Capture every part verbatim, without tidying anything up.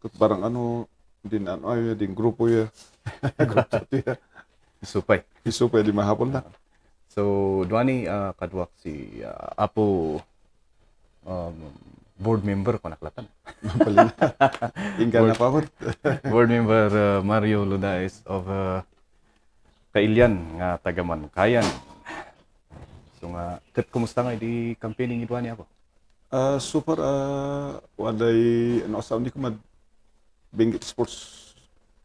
Ket barang ano, din ano, ay, din grupo ya. Grupo ya. Isupay. Isupay, di mahapol na. So, duani, ah, kaduak si, ah, Apo, um, board member, kunak latan. Mapalit. Ingka na Board pa, Board member, ah, Mario Ludaes of, ah, Kailian nga taga Mankayan. So nga, ket kumusta nga idi campaigning iduani, Apo? Ah, so far, ah, waday, ano, asaw ni kumad Benguet Sports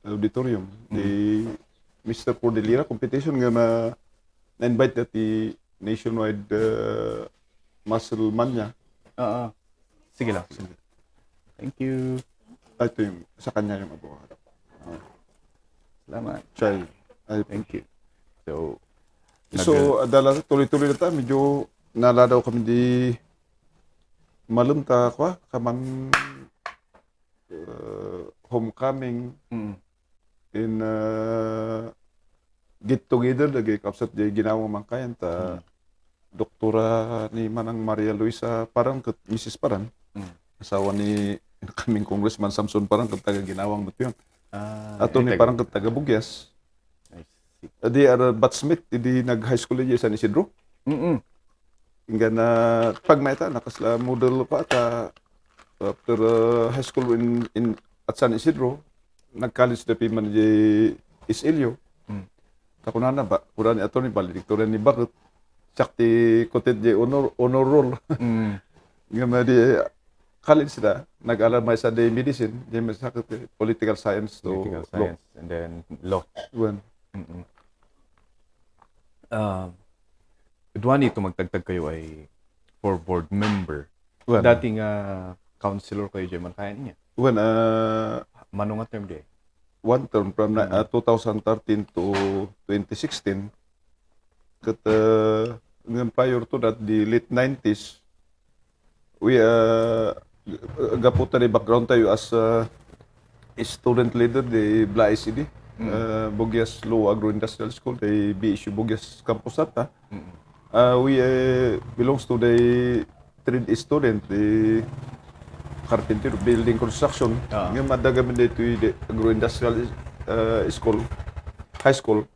Auditorium. Mm. Di Mister Cordillera competition nga na, na-invite dati nationwide, ah, muscle man niya. Oo. Sige lang. Sige. Thank you. Ah, ito yung, sa kanya yung abogado. Ah. Salamat. Siya yun. Ay, Thank you. So, so, nag- adala, tuloy-tuloy na ta. Medyo naladaw kami di malem ta, kwa, kaman, uh, homecoming Mm. in, uh, get together, lagi kapsat di ginawa Mankayan ta. Mm. Doktora ni Manang Maria Luisa Parang ket Missus Parang. Mm. Asawa ni incoming Congressman Samson Parang ket taga Ginawang met yun. Ah, Ato ay, ni taga- Parang ket taga Bugyas. I see. Adi, ara batchmate, idi nag-high school idi San Isidro. Mm-mm. Inggan na, pagmayta, nakasla model pa ta after, uh, high school in, in, at San Isidro, nag-college da piman di S L U. Mm. Ta kunana ba, kuna ni attorney, valedictorian ni Bagot. Siak ti kutit di honor, honor roll. Mm. Ngem di college da, nag-alam maysa di medicine, di maysa ket political science to Political law. Science and then law. Wen. Mm-mm. Ah, duani ito magtagtag kayo ay for board member. Wen. Dati nga councilor kayo diay Mankayan niya. Wen, ah, Mano nga term diay? One term from na, Mm. ah, two thousand thirteen to twenty sixteen. Ket, ah, ngem prior to that, the late nineties, we, ah, gapu ta di background tayo as, ah, student leader di Blais idi, Mm. ah, Bugyas Luo Agro-Industrial School, di B S U Bugyas Campus ata. Mm. Ah, we, eh, belongs to the trade student, the carpentry, building construction. Ah. Ngem adda kami ditoy di agro-industrial, ah, school, high school.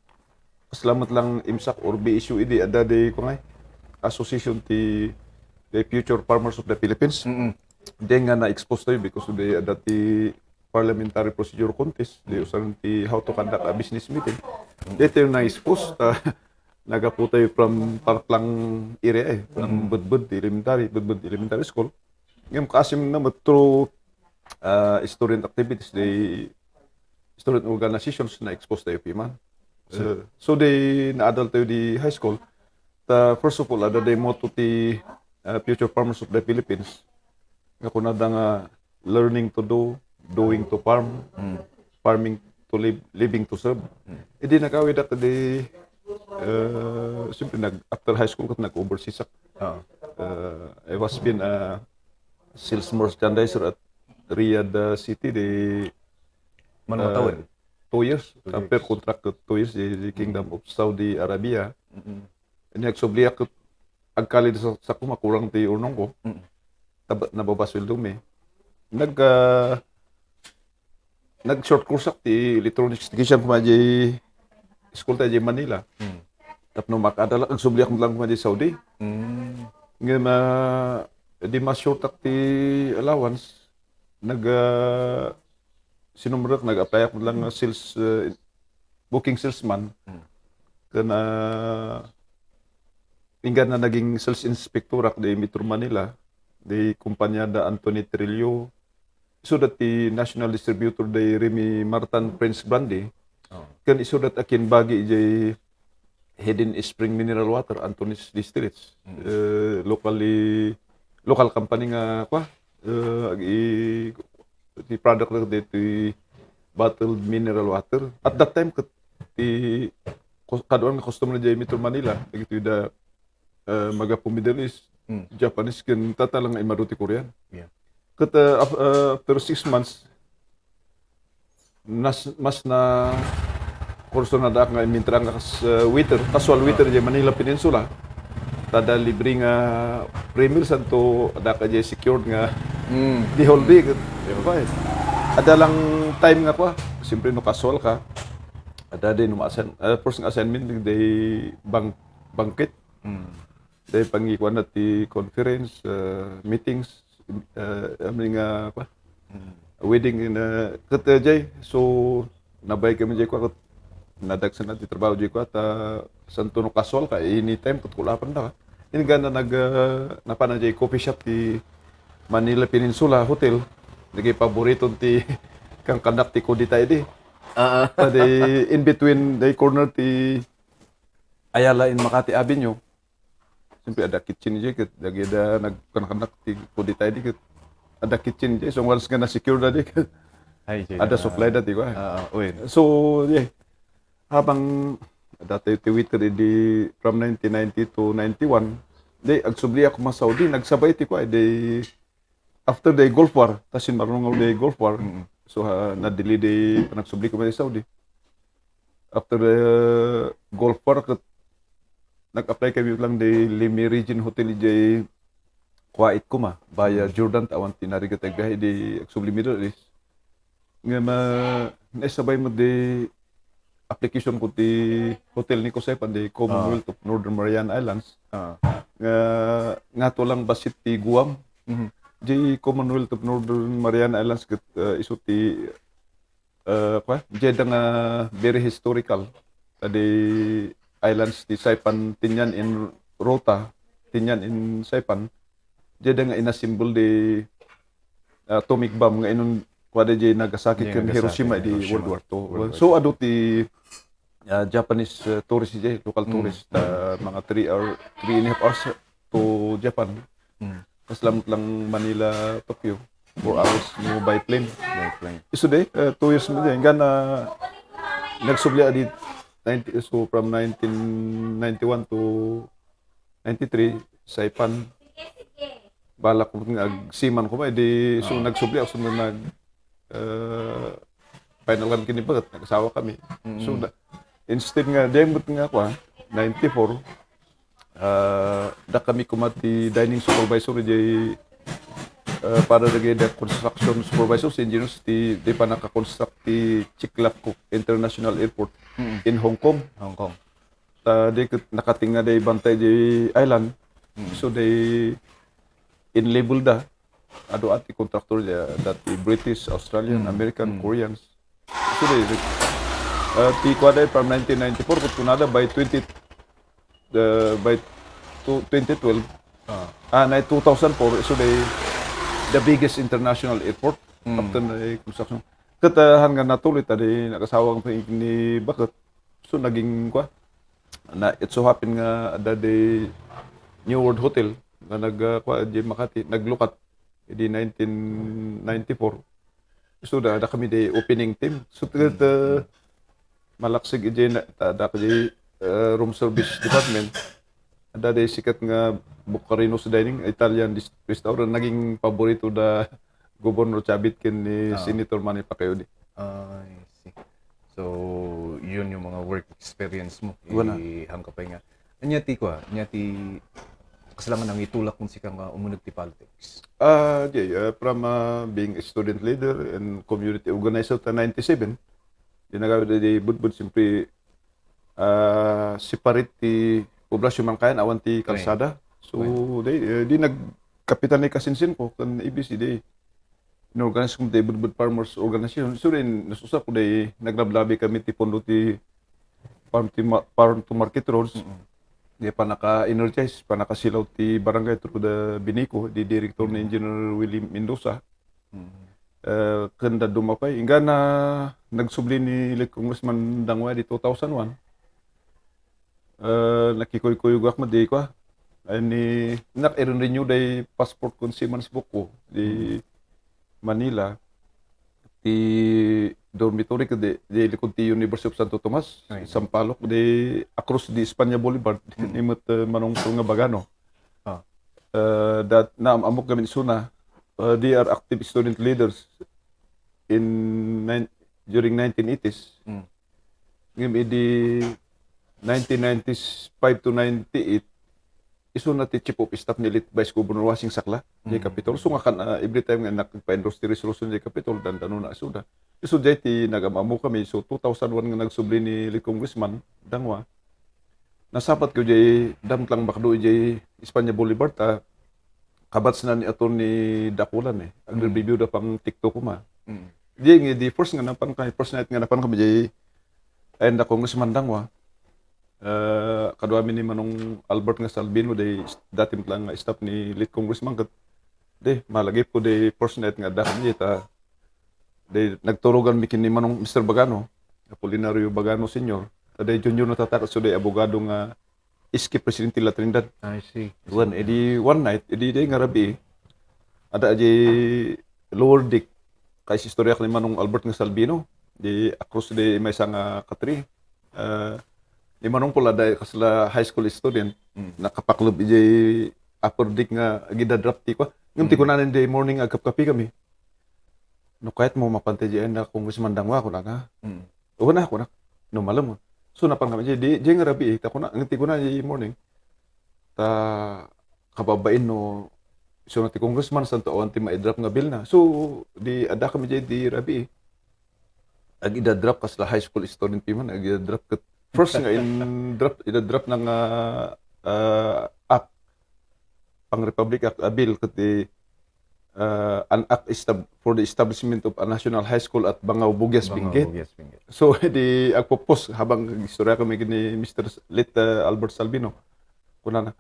Kasla met lang IMSAC or B S U idi, adda di, kungay, association ti, the Future Farmers of the Philippines. Mm-mm. Di nga na-expose tayo because of the, adda ti parliamentary procedure contest, di Mm. usan ti how to conduct a business meeting. Mm. Di tayo na-expose, ta, nagapu tayo from Parklang area eh, from Mm. Budbud Elementary, Budbud Elementary School. Ngem kasim na met through, ah, student activities, the student organizations na-expose tayo piman. So, Uh, so, di naadal tayo di high school. Ta, first of all, adda di motto ti, ah, Future Farmers of the Philippines. Nga kunada nga, "Learning to do, doing to farm, Mm. farming to live, living to serve." Mm. Idi nakawidak di, uh, siyempre, nag, after high school, ket nag-overseas ak. Ah. Uh, I was been a sales merchandiser at Riyadh, uh, City, di, Mano nga uh, tawen? Two years. Two Compare years. Contract ko two years, di, di Kingdom Mm. of Saudi Arabia. Mm-mm. Ini agsubli ak, agkali sa, sa kumakurang ti urnong ko. Mm. Taba-, nababa sweldo mi. Nag, ah, nag-short course ak ti electronics technician kuma di school tayo di Manila. Mm. Tapno makadala, agsubli ak lang kuma di Saudi. Mm. Ngem, ah, di mas short ak ti allowance. Nag, ah, sinumrek, nag-apply ak lang nga sales, ah, booking salesman. Mm. Ken, ah, inggan na naging sales inspector ak di Metro Manila, di kumpanya da Anthony Trillo. Isu dati national distributor di Remy Martin French Brandy. Oh. Ken isu dat akin bagi di Hidden Spring Mineral Water, Anthony's Distilleries. Mm. Eh, locally, local company nga, kwa, eh, ag-, i-, the product na dito, bottled mineral water. At that time, kat-, ti, kus-, kaduan nga customer na dyan Metro Manila, dagito da, eh, magapu Middle East, Mm. Japanese, ken tata lang nga imadu ti Korean. Yeah. Ket, eh, af-, eh, after six months, nas-, mas na kurso na daak nga imintra nga kas-, eh, waiter, casual waiter Ah. di Manila Peninsula. Tada libre nga free meals anto daak a di secured nga Mm. di whole day, ket, Yeah. fine. Adda lang time nga kua, siyempre no casual ka, adda di no ma-assign, ah, first nga assignment, day bang-, bangkit. Mm. Day pangikuan na ti conference, ah, meetings, ah, amin nga, kua, Mm. wedding in, ah, ket, ah, jay, so, nabay kami jay kua, ket nadagsen na ti trabaho jay kua, ta santo no casual ka, anytime, ket kulapan da ka. Ingana nag, ah, napan na jay coffee shop ti Manila Peninsula Hotel, dagiti paboriton ti kankanak ti kudita idi. Ah, ah. Ta di in between, di corner ti Ayala in Makati Avenue. Siyempre, adda kitchen jay, ket dagida nagkankanak ti kudita idi, ket adda kitchen jay. So, once nga na-secure da di, ket Ay, sige. Adda supply da ti kua. Ah, ah, uy. So, yeah. Habang dati ti waiter idi from nineteen ninety to ninety-one, di, agsubliak koma Saudi, nagsabay ti kua, di, after the Gulf War, ta simmarunong the Gulf War. Mm. So, ha, na-delay di panagsubli koma Saudi. After the Gulf War, ket nag-apply kami lang di Lime Regent Hotel jay Kuwait koma, via Mm. Jordan, ta awan ti narigat a biahe di agsubli Middle East. Nga ma-, naisabay met di application ko ti hotel ni Kusay pan di Commonwealth Ah. of Northern Mariana Islands. Ah. Nga, nga to lang bassit ti Guam. Mhm. Di Commonwealth of Northern Mariana Islands ket, uh, isu ti, uh, kua, jay da nga very historical. Kadi islands ti Saipan, Tinian in Rota, Tinian in Saipan. Jay da nga inassemble di, ah, atomic bomb nga inun-, kuada jay Nagasaki Jay ken Nagasaki, Hiroshima di Hiroshima. World War Two. World War So, Two. Adu ti, ah, Japanese, ah, tourist jay, local Mm. tourist, ah, mga three hour, three and a half hours to Japan. Mm. Kasla met lang Manila, Tokyo, four hours no by plane. By plane. Isu di, ah, two years mo di. Ingana nagsubli adi ninety, so from nineteen ninety-one to ninety-three, Saipan. Balak ko nga agsiman ko ba, di, so, Ah. nagsubli ako, so, nag, eh, final kami kini bagat, nag-asawa kami. Mm. So, na, instead nga, di, nga ako, ah, ninety-four, ah, da kami koma ti dining supervisor, di, eh, para lagi the construction supervisor, si engineers, ti, di pa nakakonstruct ti Chiklavku International Airport Mm. in Hong Kong. Hong Kong. Ta di ket nakatengnga day bantay di island. Mm. So, day in level da. Adu a ti contractor dia, dati British, Australian, Mm. American, Mm. Koreans. So, day, uh, ti kuada from nineteen ninety-four, ket kunada by twenty, uh, by two, twenty twelve, Ah. ah, na two thousand four, so day, the biggest international airport Mm. after the construction. Ket, uh, han nga natuloy, ta di nakasawa ni baket. So, naging, kwa, na, it so happen nga adda di New World Hotel nga nag, ah, kwa, di Makati, naglukat idi nineteen ninety-four. So, da, da kami di opening team. So, ket, ah, malaksig idi na, ta, da kami, ah, room service department. Adda di sikat nga Bucarinos Dining, Italian dis-, restaurant, naging paborito da Governor Chavit ken ni Ah. Senator Manny Pacquiao di. I see. So, yun yung mga work experience mo. Wala. Ihangkapay nga. Anya ti kwa, anya ti kasla nga nangitulak kun sika nga umuneg ti politics? Ah, di, ah, from, ah, being a student leader and community organizer ta ninety-seven, di nagawid di budbud, simpre, ah, separate ti poblasyon man kayan, awan ti Right. kalsada. So, Right. di, eh, di nagkapitan ni kasinsin ko, kan A B C D. Inorganize ko ti Budbud Farmers Organization. So, din, nasusa ko, di, naglablabay kami ti pondo ti farm, ti ma-, farm to market roads. Mm-mm. Di, panaka-energize, panakasilaw ti barangay through the BINICO, di director ni Mm. Engineer Willie Mendoza. Mm. Eh, ken dadduma pay. Inggana nagsubli ni late Congressman Dangwa di two thousand one. Eh, nakikuykuygak met di kwa. Ay ni, nak-renew day passport kun seaman's book ko di Mm. Manila. Ti dormitory ko di, di likod ti University of Santo Tomas, Ay. Sampaloc, di across di Espana Boulevard, Mm. ni met, eh, Manong Sol nga Bagano. Ah. Eh, that, naam-amok kami isuna, eh, they are active student leaders in nine-, during nineteen eighties. Mm. Ngem idi nineteen ninety-five to ninety-eight, isuna ti chief of staff ni late Vice Governor Wasing Sakla, diay Capitol. So, nga kan, ah, every time nga nagpa-endorse ti resolution diay Capitol, dandano na isuda. Isu diay ti nagam-ammo kami. So, two thousand one nga nagsubli ni late Congressman Dangua. Nasabat ko diay dam lang bakdo diay Espana Boulevard, ta kabatsna ni Attorney Dakulan, eh. Agre-review da pang TikTok ko ma. Mm. Di, nga di first nga napan kami, first night nga napan kami diay, ay, da Congressman Dangua. Eh, kaduami ni Manong Albert nga Salvino, diay dati lang nga staff ni late Congressman, ket, di, malagip ko diay first night nga adda kami diay, ta, di, nagturogan mi ken ni Manong Mister Bagano, Apolinario Bagano Senior, ta diay junior na tatta ket isu diay abogado nga iski presidente La Trinidad. I see. Wen, idi one night, idi diay nga rabii, adda diay lower deck, kay istoryak ni Manong Albert nga Salvino, di across di maysa nga katri. Ah, ni Manong Paul, adda kasla high school student, Mm. nakapakleb idiay upper deck nga agidadrop ti kua. Ngem ti Mm. kunana diay morning, agkapkapi kami. "No kayatmo, mapan ta diay da Congressman Dangua," kunana. Mm. "Wen a," kunak. "No malem." So, napan kami diay, di, diay nga rabii, ta kuna, ngem ti kuna diay morning. Ta, kababain no, isuna ti congressman, santo awan ti maidrop nga bill na. So, di, adda kami diay, di rabii. Agidadrop kasla high school student ti man, agidadrop ket first nga in-drop, idadrop na nga, ah, act, pang Republic Act a bill ket di, ah, an act estab-, for the establishment of a national high school at Bangao, Bugias, Bangao, Benguet. Bugias, Benguet. So, di agpo-post habang agistoryakami ken ni Mister S-, late, ah, Albert Salvino. Kunana,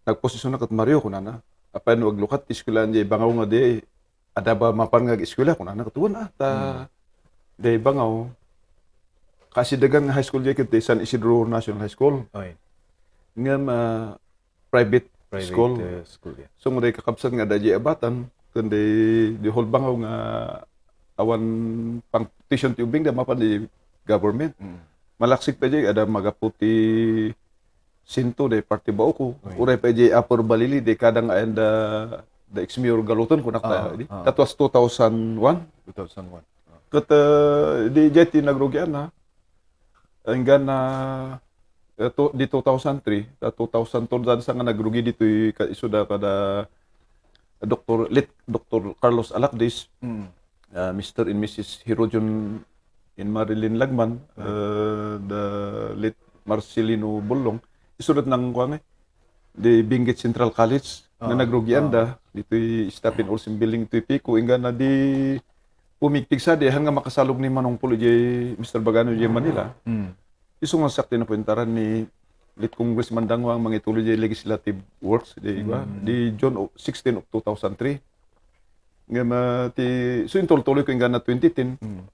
nagpo-post isuna ket Mario, kunana. Apay no aglukat ti eskwelahan diay Bangao nga di adda ba mapan nga ag-eskwela? Kunana ket wen a, ta Hmm. diay Bangao, kasidagan nga high school diay ket diay San Isidro National High School. Oy. Ngem, ah, private Private, school. Eh, school, yeah. So, nga diay kakabsat nga adda diay abatan, ken diay, diay whole Bangao nga awan pang tuition ti ubing da mapan diay government. Mm. Malaksik pay diay, adda magapu ti siento, diay parte Baoco. Oy. Uray pay diay Upper Balili, diay kada nga ayan da, da ex-mayor Galuton, kunak da, Ah, di? Ah. That was two thousand one. Two thousand one. Ah. Ket, eh, di, diay ti nagrugian na. Inggana, eh, to, di two thousand three, ta two thousand two, dansa nga nagrugi ditoy ka, isu da kada Doktor, late Doktor Carlos Alacdes, Mm. ah, Mister and Missus Hirojon and Marilyn Lagman, Mm. eh, the late Marcelino Bolong, isurat ng kuwan, eh, the Benguet Central College, nga Ah, nagrugian ah. da, ditoy Stephen Olsen Building, ditoy Pico, inggana di pumigpigsa, di, han nga makasalog ni Manong Polo, diay Mister Bagano, diay Manila. Mm. Isu nga siak ti napuentaran ni late Congressman Dangua nga mangituloy diay legislative works, di, Mm. di June o, sixteen of two thousand three. Ngem, ah, ti, so, intultuloy ko inggana twenty ten. Mm.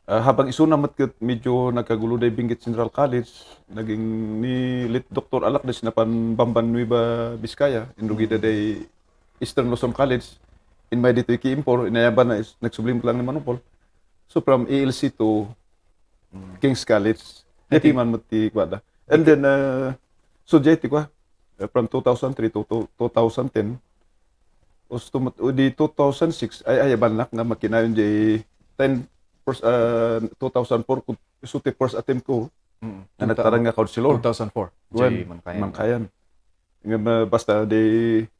Ah, habang isuna met ket medyo nagkagulo diay Benguet Central College, naging ni late Doktor Alacdes napan Bamban, Nueva Vizcaya, inrugida Mm. diay Eastern Luzon College, inmay ditoy Kiimpor, inayaban na is-, nagsubli met lang ni Manong Polo. So, from E L C to Mm. King's College. Ay, Diay ti man met ti kuada. And Di ki- then, uh, so, diay ti kua, uh, from two thousand three to, to two thousand ten, usto met, o di two thousand six, ay, ay, abannak nga makinayon diay ten, first, uh, two thousand four, ku-, isu ti first attempt ko, Mm. nga nagtareng nga councilor. Two thousand four. Wen, Jay Mankayan. Mankayan. Nga ba-, basta the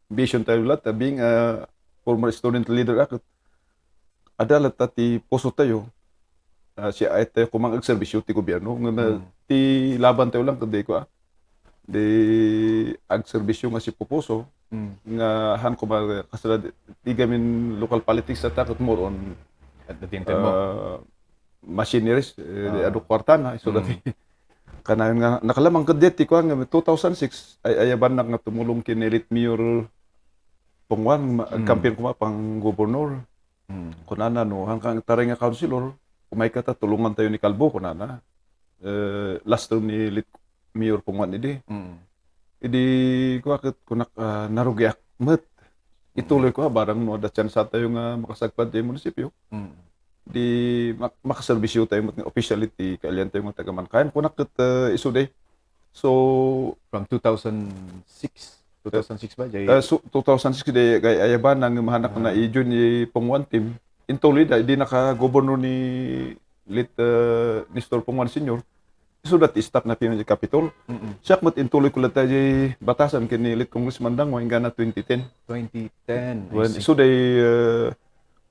vision tayo lahat, uh, being a former student leader ako, adda latta ti puso tayo, ah, siya ay tayo kumang agserbisyo ti gobyerno. Nga na, Hmm. ti laban tayo lang, kundi ko, ah, di agserbisyo nga si pupuso, Hmm. nga han kuma, kasla, di gamin local politics at takot more on, At the same time mo. ah, machineries, eh, Ah. adu kwarta na, so Hmm. dati. Kanayon nga, nakalamang ket diay ti kuan nga two thousand six, ay, ayabannak nga tumulong ken ni late Mayor Pong Juan, ma-, Mm. campaign kuma pang gobernador. Mm. Kunana, no, han ka nga taray nga councilor, umayka ta, tulongan tayo ni Calvo, kunana. Eh, last term ni late Mayor Pong Juan idi. Mm. Idi, kua ket, kunak, ah, narugiak met. Ituloy ko, ah, barang no, adda tsansa tayo nga makasagpad diay munisipyo. Mm. Di mak-, makaserbisyo tayo met nga officially ti kailian tayo nga taga-Mankayan. Kunak ket, eh, isu diay. So, from two thousand six, two thousand six ba, jay? Eh, so, two thousand six diay, kay ayaban, nang mahanak na Ah. i-join ni Pong Juan team. Intuloy da, di naka-governor ni late, eh, Nestor Pong Juan Senior. Isu dayta staff na pimang di Capitol. Mm-mm. Siak met intuloy ko latta di batasan ken ni late Congressman Dangwa, inggana twenty ten. Twenty ten, I Well, see. isu day, uh,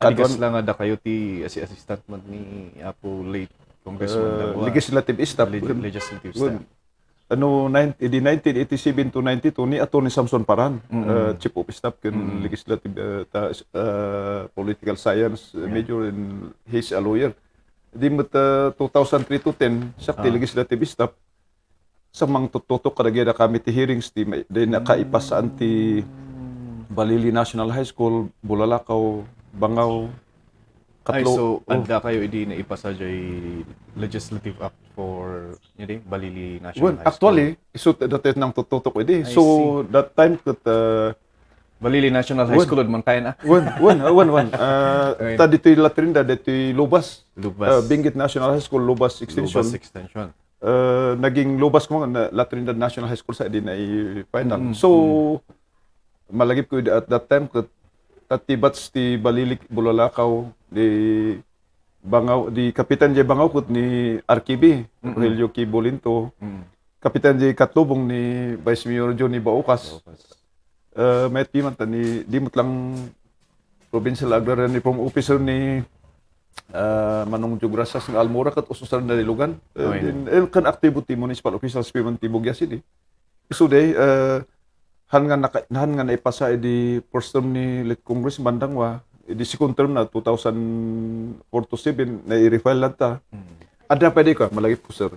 Adi kaduan- kasla nga dakayo ti asi-, assistant man ni Apo late Congressman Uh, Dangwa. Legislative staff. Leg-, legislative Well, staff. Ano, nine-, idi nineteen eighty-seven to ninety-two, ni Attorney Samson Paran, Mm. uh, chief of staff ken Mm. legislative, uh, ta-, uh, political science, uh, Yeah. major, and he's a lawyer. Di met, uh, two thousand three to ten, siak ti Ah. legislative staff. Sa mangtututok kadagida kami ti hearings ti may, di nakaipasaan ti Mm. Balili National High School, Bulalakaw, Bangaw, Ay, Katlo-, so, oh. adda kayo idi naipasa jay legislative act for, yun di, Balili National Wen, High School? Actually, isu t-, dati nangtututok idi. I So, see. that time ket, uh, Balili National High Wen. School, man kaya na? Wen, wen, uh, wen, wen. Uh, Ay. ta ditoy La Trinidad, ditoy Lubas. Lubas. Uh, Benguet National High School, Lubas Extension. Lubas Extension. Uh, naging Lubas ko nga, na, La Trinidad National High School sa di na i-final. Mm, So, mm. malagip ko at that time, ket, ta ti batch ti Balili, Bulalakaw, di Bangaw, di Kapitan J. Bangaw ket ni R K B, Mm-mm. Rogelio K. Bolinto. Mm. Kapitan J. Katlubong ni Vice Mayor Johnny Baucas. Baucas. Eh, mayat piman ta ni, di met lang Provincial Agrarian Reform Officer ni, eh, Manong Joe Gracias nga Almora ket ususar na dilugan. Eh, Oy. din, eh, kan aktibo ti municipal officials piman ti Bugia City. Isu day, eh, han nga naka-, han nga naipasa idi first term ni late Congressman Dangwa, idi second term na, two thousand four to seven, na i-refile latta. Mm. Adda pay di ka, malagip ko, sir.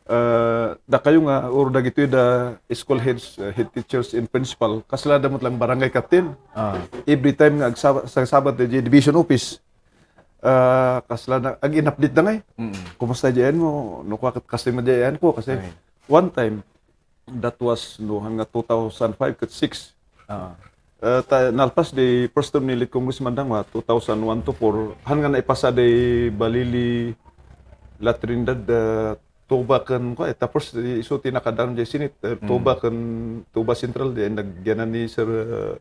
Eh, dakayo nga, or dagitoy da school heads, eh, head teachers and principal, kasla da met lang barangay captain. Ah. Every time nga agsaba-, sa Sabbath, eh, division office, eh, kasla na, ag-in-update da ngay. Mm. Kumusta diyan mo? No, kwa ket kasi madiyan ko, kasi Ay. one time, that was, no, hangga two thousand five ket six. Ah. Eh, ta-, nalpas di first term ni late Congressman Dangwa, two thousand one to four, han nga naipasa di Balili, La Trinidad, eh, Toba ken, kwa, eh, tapos, eh, isu ti nakadaan di Senate, eh, Mm. Toba ken, Toba Central, di nagyanan ni Sir, eh,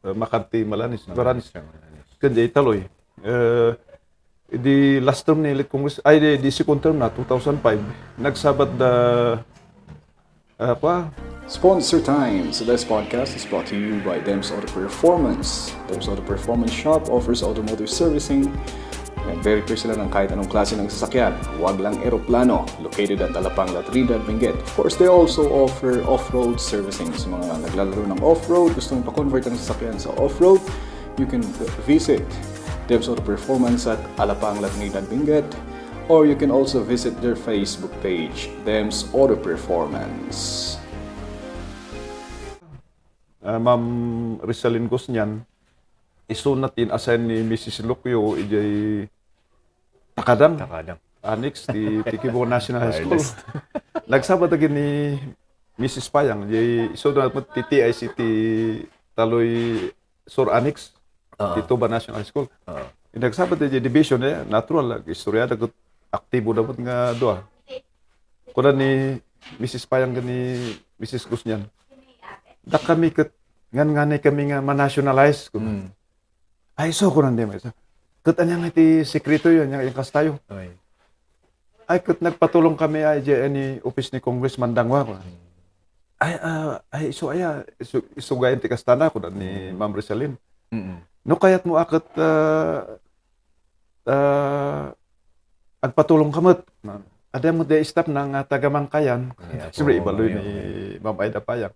eh, Macarte Malanes, Baranes. Ken di Taloy. Eh, di last term ni late Congress-, ay, di, di second term na, two thousand five, nagsabat da, ah, pa? Sponsor Time. So this podcast is brought to you by Dems Auto Performance. Dems Auto Performance Shop offers automotive servicing. And very clear sila ng kahit anong klase ng sasakyan. Huwag lang eroplano. Located at Alapang, La Trinidad, Benguet. Of course, they also offer off-road servicing sa mga naglalaro ng off-road, gustong pa-convert ang sasakyan sa off-road. You can visit Dems Auto Performance at Alapang, La Trinidad, Benguet, or you can also visit their Facebook page, Dems Auto Performance. Ah, Ma'am Rizalin Gusnian, isuna ti in-assign ni Missus Lucio idiay Takadang. Takadang. Annex ti, ti Kibungan National High School. Wireless. Nagsabat dagiti ni Missus Payang, idiay isuna met ti T I C ti Taloy Sur Annex, Ah. ti Toba National High School. Ah. Nagsabat ti division, eh, natural, istorya da ket aktibo da met nga dua. Kuna ni Missus Payang ken ni Missus Gusnian, "Dakami ket ngan-nganay kami nga ma-nationalize," kuna. Mm. "Ay, so," kuna ni maysa. "Ket ania nga ti sekreto yo, ania nga kastayo?" Ay. "Ay, ket nagpatulong kami, ay, diay ni office ni Congressman Dangwa," kuna. Mm. "Ay, ah, ay, isu aya, isu, isu gayen ti kastana," kuna ni Mm. Ma'am Rizalin. Mm. "No kayatmo a ket, ah, ah, agpatulong ka met. Adda met diay staff na nga taga Mangkayan." Ay, Siyempre, apo, ibaloy okay, ni okay. Ma'am Aida Payang.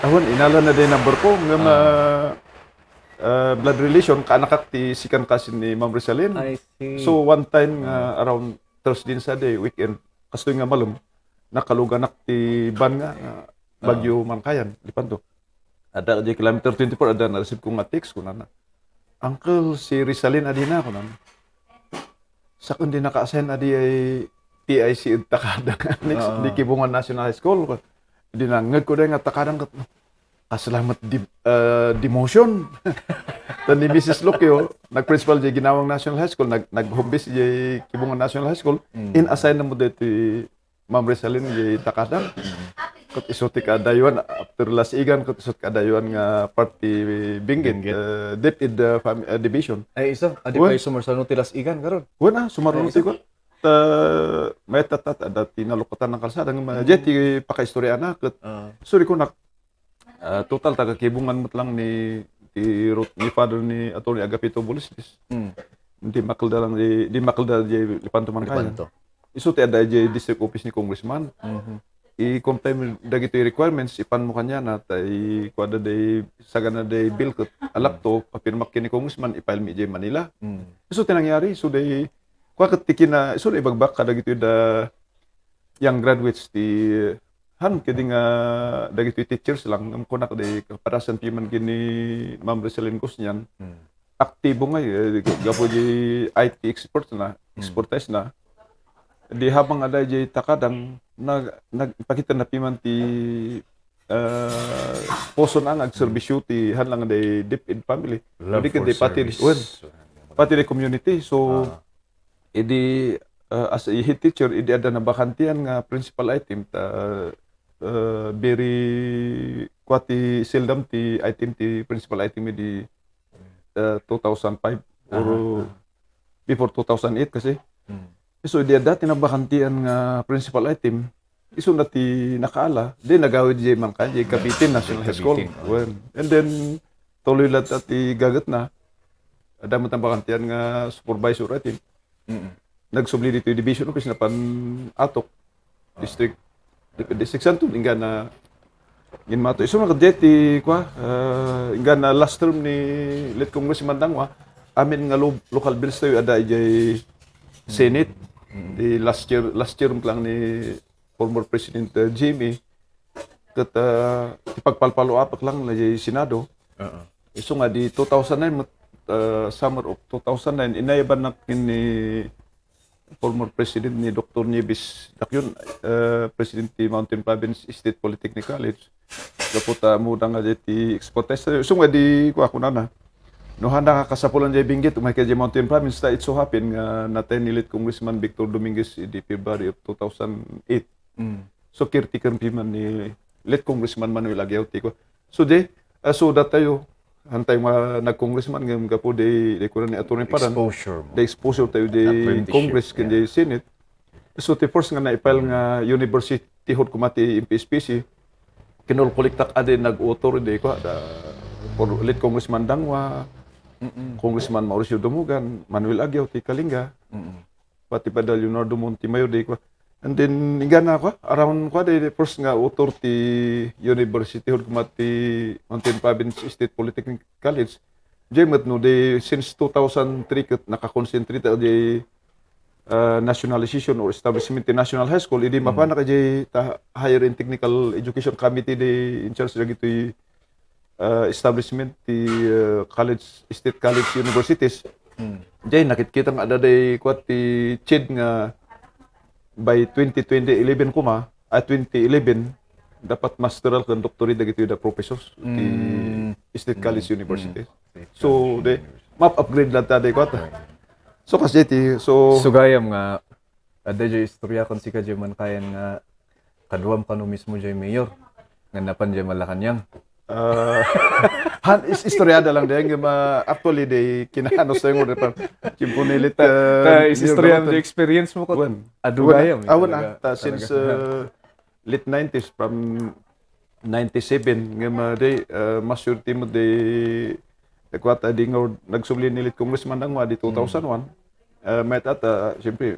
Awan, inalana diay number ko, ngem, Ah. ah, ah, blood relation, kaanakak ti second cousin ni Ma'am Rizalin. I see. So, one time nga Ah. around Thursday and Saturday, weekend, kastoy nga malem, nakaluganak ti van nga, nga Ah. Bagyo Mangkayan, Lepanto. Adda diay kilometer twenty-four, adda na-receive ko nga text, kunana, "Uncle, si Rizalin adina," kunana. "Sak-, indi naka-assign adi ay T I C ed Takadang, next, Oo. di Kibungan National High School." Di nangngeg ko diay nga Takadang ket, kasla met di-, ah, demotion. Ta ni Missus Lucio, nag-principal diay Ginawang National High School, nag-, nag-home base diay Kibungan National High School, Mm. in-assign na met diay ti Ma'am Rizalin, diay Takadang. Mm. Ket isu ti kaadayuan, after Lasigan, ket isu ti kaadayuan nga party Benguet, Benguet. Uh, deep in the fam-, uh, division. Ay, isu, adi Wen? Pay sumarsano ti Lasigan, karon? Wen, ah, sumaruno Ay, ti isu. Kwan. ah, mayat ta, ta, ta, dati nalukatan ng kalsada, nga ma-, Mm. jet ti pakaistorya na, ket, Ah. sorry ko nak, ah, total, taga Kibungan met lang ni, ti Ruth, ni Father ni Attorney Agapito Bulislis. Mm. Di makelda lang, di, di makelda di Lepanto Mankayan. Lepanto. Isu ti adda di district office ni Congressman. Mhm. I-comply dagiti requirements, ipan mo kaniana, ta i-, kuada day, sagana day bill ket alakto, papirmak ken ni Congressman, i-file mi idiay Manila. Mm. Isu ti nangyari, so day, kua ket ti kina-, isu day ibagbak kadagitoy da young graduates ti, han, kadi nga dagitoy teachers lang, ngem kunak di kapadasan piman ken ni Ma'am Rosalyn Gusnian, Mm. aktibo ngay, eh, gapu di I T expert na, Mm. expertise na. Di habang adda di takadang, nag-, nagpakita na piman ti, ah, puso na nga agserbisyo ti han lang di DepEd family. Love Hindi for kundi pati, service. Wen, pati di community. So, Ah. idi, ah, as a head teacher, idi adda nabakantian nga principal item, ta, ah, very, kua ti seldom ti item ti principal item idi, ah, two thousand five or Aha, aha. before two thousand eight kasi. Mm. So, idi adda ti nabakantian nga principal item, isu na ti nakaala, di nagawid di man kan, di Cavite National High School. Cavite, oh. Well, and then, tuloy latta ti gaget na, adda met nabakantian nga supervisor item. Mm. Nagsubli ditoy division office napan Atok, Ah. district, district santo, inggana, inmato. Isu na kadya ti, kua, ah, inggana last term ni late Congressman Dangua, amin nga lo-, local bills tayo, adda idiay Senate. Mm. Di last year, last year lang ni former President, uh, Jimmy, ket, uh, ti pagpalpaloapak lang na di Senado. Oo. Isu nga di two thousand nine, met, uh, summer of two thousand nine, inayabannak ni former President ni Doktor Nieves Dacion, uh, President ti Mountain Province State Polytechnic College. Gapu ta ammoda nga di ti expertise. Isu nga di, kua, kunana. No, handa nga kasapulan di binggit, umay ka di Mountain Province, ta it so happen nga natay ni late Congressman Victor Dominguez di February of two thousand eight. Mm. So, caretaker piman ni late Congressman Manuel Aguiao ti ko. So, di, ah, so, datayo, hantay nga nag-congressman, ngem gapu di, di ko ni Attorney Paran, Exposure mo. The exposure tayo di Apprenticeship, Congress, ken yeah. Di Senate. So, ti first nga na-file nga university hood kuma ti M P S P C, kinulkolektak adi nag-author di ko, da, for late Congressman Dangua, Mm-mm. Congressman Mauricio Dumugan, Manuel Aguiao, ti Kalinga. Mm-mm. Pati pa da Leonardo Montemayor, di ko. And then, inggana ko, around ko, di, di first nga author ti university hood kuma ti Mountain Province State Polytechnic College. Di met no, di, since two thousand three ket nakakonsentrate di, ah, nationalization or establishment ti National High School, idi Mm. mapanak di ta Higher and Technical Education Committee di in charge dagitoy ah, establishment ti, ah, college, state college universities. Hmm. Jay, nakitkitak nga adda day kuat ti CHED nga by twenty twenty eleven kuma, ah, twenty eleven, dapat masteral ken doctorate dagitoy da professors ti Hmm. state college Hmm. universities. Hmm. So, de, map-upgrade lang ta day kuat. Right. So, kasi ti, so, So, gayam nga, adda jay istorya kon sika jay Mankayan nga kaduam kano mismo jay mayor nga napan jay Malacañang. Ah, han, is-, istoryada lang din, nga ma-, actually, day, kinahanos tayo nga, di pa, tiempo ni lit, Ta-, ah, ta-, is-, istorya Mayor jay experience mo ko. Wen. Adu Wen, gayam, eh, awan, talaga, ah, ta-, since, talaga. Ah, late nineties, from ninety-seven, nga ma-, day, ah, mas sure ti mo, day, kuat, ah, di nga nagsubli ni lit Congressman Dangua, di two thousand one. Hmm. Ah, may tata, siyempre,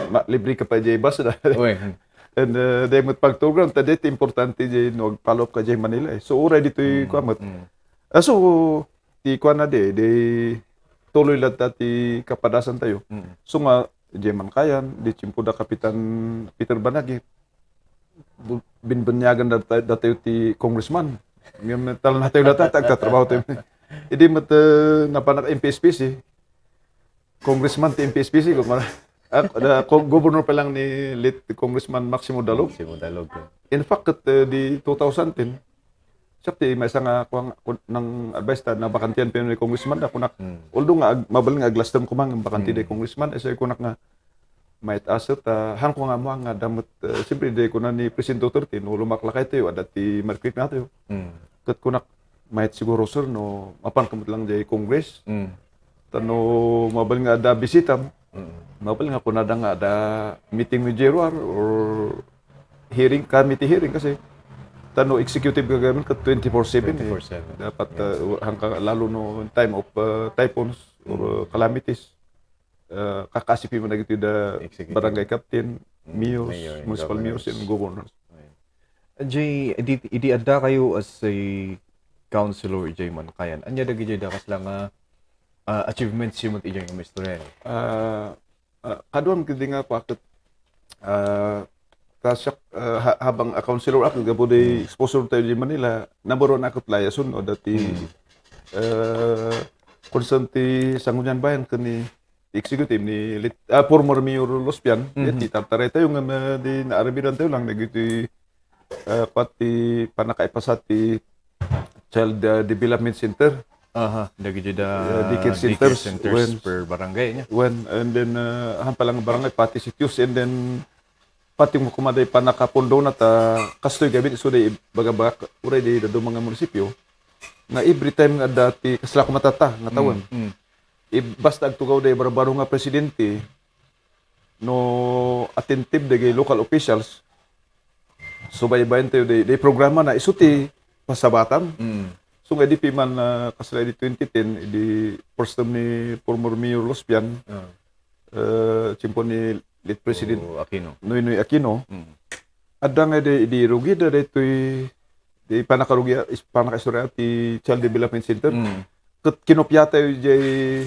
ma-, libre ka pa jay bus da. Uy. And, uh, day met pagtugram, ta day ti importante jay no, ag-follow up ka jay Manila, eh. So, uray ditoy Mm, kuan met. Mm. Ah, so, ti kuan na di, di tuloy latta ti kapadasan tayo. Mm. So nga, jay Mankayan, di tiempo da Kapitan Peter Banagi, bu-, binbunyagan da, da tayo ti congressman. Ngem, tal na tayo latta, agtatrabaho tayo. Idi met, uh, napanak M P S P C, congressman ti M P S P C, ko, ah, da, ko, governor pa lang ni late Congressman Maximo Dalog. Maximo Dalog, yeah. In fact, ket, eh, di two thousand ten, siak ti maysa nga, kuan, kun-, nang advice ta, nabakantian pa ni congressman da, kunak, Hmm. although nga ag-, mabalin nga ag-last term ko man, bakante Hmm. di congressman, eh, say kunak nga, might asset, ah, han ko nga mo nga damet, eh, siyempre, di ko na ni President Duterte, no, lumaklakay tayo, adda ti markrik na tayo. Hmm. Ket kunak, might siguro, sir, no, mapan ka met lang jay Congress. Mm. Ta no, mabalin nga adda bisitam. Mm. Mabalin nga kunada nga adda meeting with J R O R or hearing, committee hearing kasi ta no executive government ket twenty-four seven eh. Twenty-four seven. Dapat, uh, hangka lalo no in time of, uh, typhoons or, uh, calamities, uh, kakaasipi man dagiti da Executive. Barangay captain, Mm, mayors, mayor and municipal mayors, governors. And governors. Jay, idi, idi adda kayo as a councilor, Jay, man kayan, ania dagiti da kasla nga, ah, achievements yo met idiay nga maistorya? Ah, ah, kaduam kadi nga pakit, ah, ta siak, ah, ha-, habang a councilor ako, gapu di exposure tayo di Manila, number one ako layason, no, dati, Mm. ah, concern ti Sangguniang Bayan ken ni executive ni lit-, ah, former Mayor Lospian, Mhm. ti tartaray tayo nga ma-, di naaramidan tayo lang, dagiti, ah, pati pannakaipasa ti Child, ah, Development Center. Aha, dagiti da Ah, daycare daycare centers, centers when per barangay niya. When, and then, ah, han pa lang barangay, pati sitios, and then, pati mo kumaday pannakapundona ta kastoy gamin, isu day baga-baga, uray di daduma nga munisipyo, nga every time nga adda ti kasla kumatata nga tawen. Mm, mm. Ib-, basta agtugaw day barbaro nga presidente, no attentive dagiti local officials, subaybayan tayo di, di programa na isu ti pasabatan. Mm. So nga di piman, ah, kasla di twenty ten, di first term ni former Mayor Lospian, Ah. eh, tiyempo ni late President O Aquino. Noynoy Aquino, Mm. adda nga di, di rugi da daytoy di pannakarugi, is-, pannakaistorya ti Child Development Center. Mm. Ket kinopia tayo jay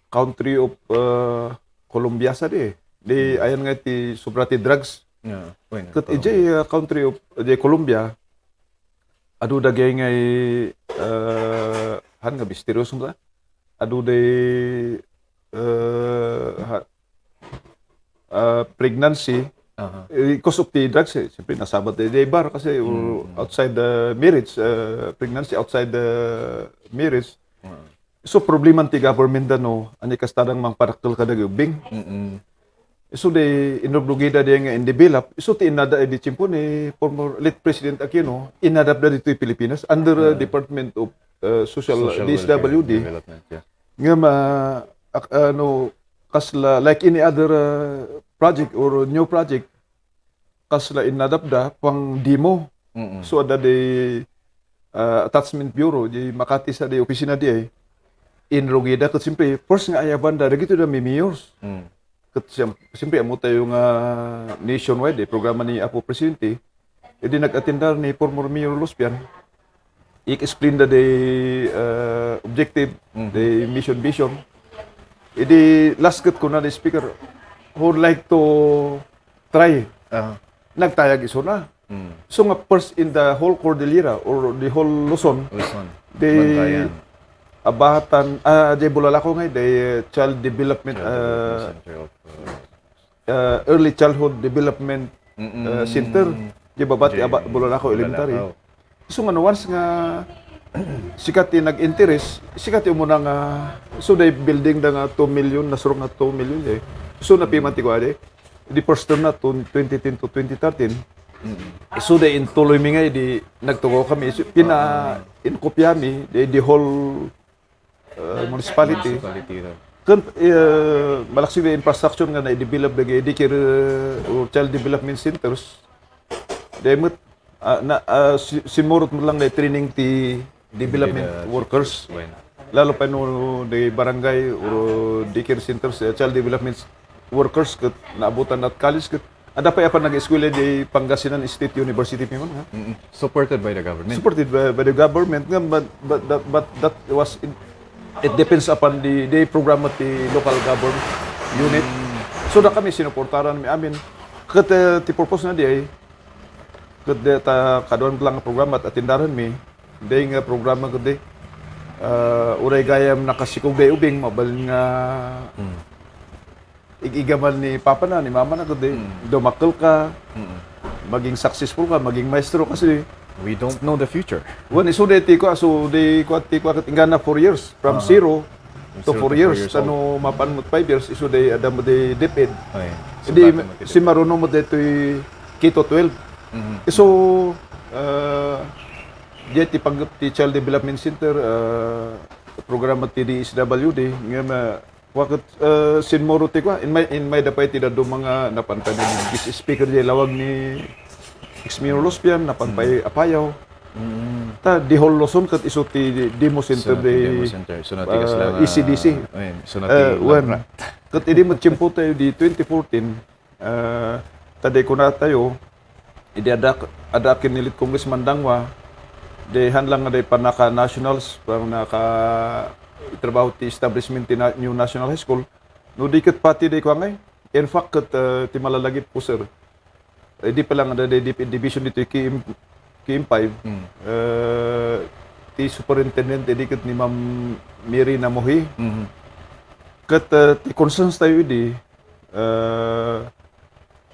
country of, uh, Colombia sa di. Di Mm. ayan nga ti sobra ti drugs. Yeah, bueno, Ket Colombia. Ijay, uh, country of, jay Colombia, adu dagay nga, uh, han nga misterioso nga. Adu day, uh, ha-, uh, pregnancy, Aha. eh, because of the drugs, eh, siyempre, nasabat day, day bar kasi, or Mm, mm. outside the marriage, uh, pregnancy outside the marriage. Mm. So, problema ti government da, no? Ani kasta dang mangpadakkel kadagiti ubbing. Mm-mm. So, di inrugrugida di nga in-develop. So, ti inada di tiyempo ni former late President Aquino, inadap da ditoy Pilipinas under, uh, Ah. Department of, uh, Social, Social D S W D. Welfare Development, yeah. Nga ma-, ak-, ano, kasla, like any other, uh, project or new project, kasla inadap da pang demo. Mm-mm. So, adda di, ah, attachment bureau, di Makati sa di opisina di ay, inrugida ket siyempre, first nga ayaban da, dagito da mi-mayors. Mm. Ket siyem-, siyempre, amo tayo nga nationwide, eh, programa ni Apo Presidente, idi nag-attendar ni former Mayor Lospian, i-explain da the, uh, objective, Mhm. the mission, vision. Idi last ket kuna the speaker, who would like to try? Aha. Nagtayag isuna. Mm. So nga first in the whole Cordillera or the whole Luzon, Luzon. The Bantayan. Abahatan, ah, the Bulalakaw nga, the Child Development, Child Development ah, Center of, uh, uh, Early Childhood Development, Mm-mm. uh, Center. Di ba, bati, Di aba-, Bulalakaw Elementary. Bulalakaw. So, nga, once nga sika ti nag-interest, sika ti umuna nga, so, day building da nga two million, nasuro nga two million, eh. So, napiman ti kuwade. Di first term na, to, twenty ten to twenty thirteen. Mm-mm. So, day intuloy mi nga, di nagtugaw kami. So, pina-, Ah. inkopya mi, di, the whole uh, municipality. Municipality, no? Ken, uh, malaksi nga infrastructure nga na-develop dagiti daycare, uh, or child development centers. Dayta met, uh, na, uh, si-, simmurot met lang na training ti development Dida-, workers. Bueno. Lalo pa no the barangay or daycare centers, uh, child development workers ket naabutan at college ket Adda pay apan nag-eskwela di Pangasinan State University, piman, ha? Mm-mm. Supported by the government. Supported by, by the government, nga, but, but that, but that was in, it depends upon the, the programa ti local government unit. Mm. So, da kami sinuportaran mi amin. Ket, eh, ti purpose na di ay, ket di ta kaduan lang nga programa at atendaran mi, di nga programa ket di, ah, uray gayam nakasikog di ubing, mabalin nga Mm. ig-igaman ni papa na, ni mama na, kundi Mm. dumakkel ka, Mm. maging successful ka, maging maestro kasi We don't know the future. Wen, isu di ti kua, so di kua, ti kua, ket inggana four years, from Ah. zero From to zero four to four years, years old. Tano mapan mo five years, isu di, adda mo di DepEd. Ay, Hindi, sukat mo ti si DepEd. Maruno mo di to'y K to twelve. Mhm. Isu, ah, di ti pag-, ti Child Development Center, ah, programa ti D S W D, nga ma-, Kua ket, eh, sinmuro ti kua, inmay, inmay da pay ti dadduma nga napan pay naging guest speaker diay lawag ni ex-Mayor Lospian, napan pay Apayao. Mm. Ta, di Hall Luzon ket isu ti demo center Isu na ti di, demo center. Isu na ti ah, kasla nga, E C D C. Ayun, isu na ti Eh, wen. Labra. Ket idi met tiempo tayo di twenty fourteen, eh, ta di kuna tayo, idi adda, adda ken ni late Congressman Dangwa, di han lang nga di pannaka-nationals, pannaka-itrabaho ti establishment ti na-, new National High School. No di ket pati di kua ngay, in fact, ket, eh, ti malalagipko, sir. Idi pa lang adda di, di division ditoy K M, K M five, Mm. eh, ti superintendent idi ket ni Ma'am Mary Namohi. Mhm. Ket, eh, ti concerns tayo idi, eh,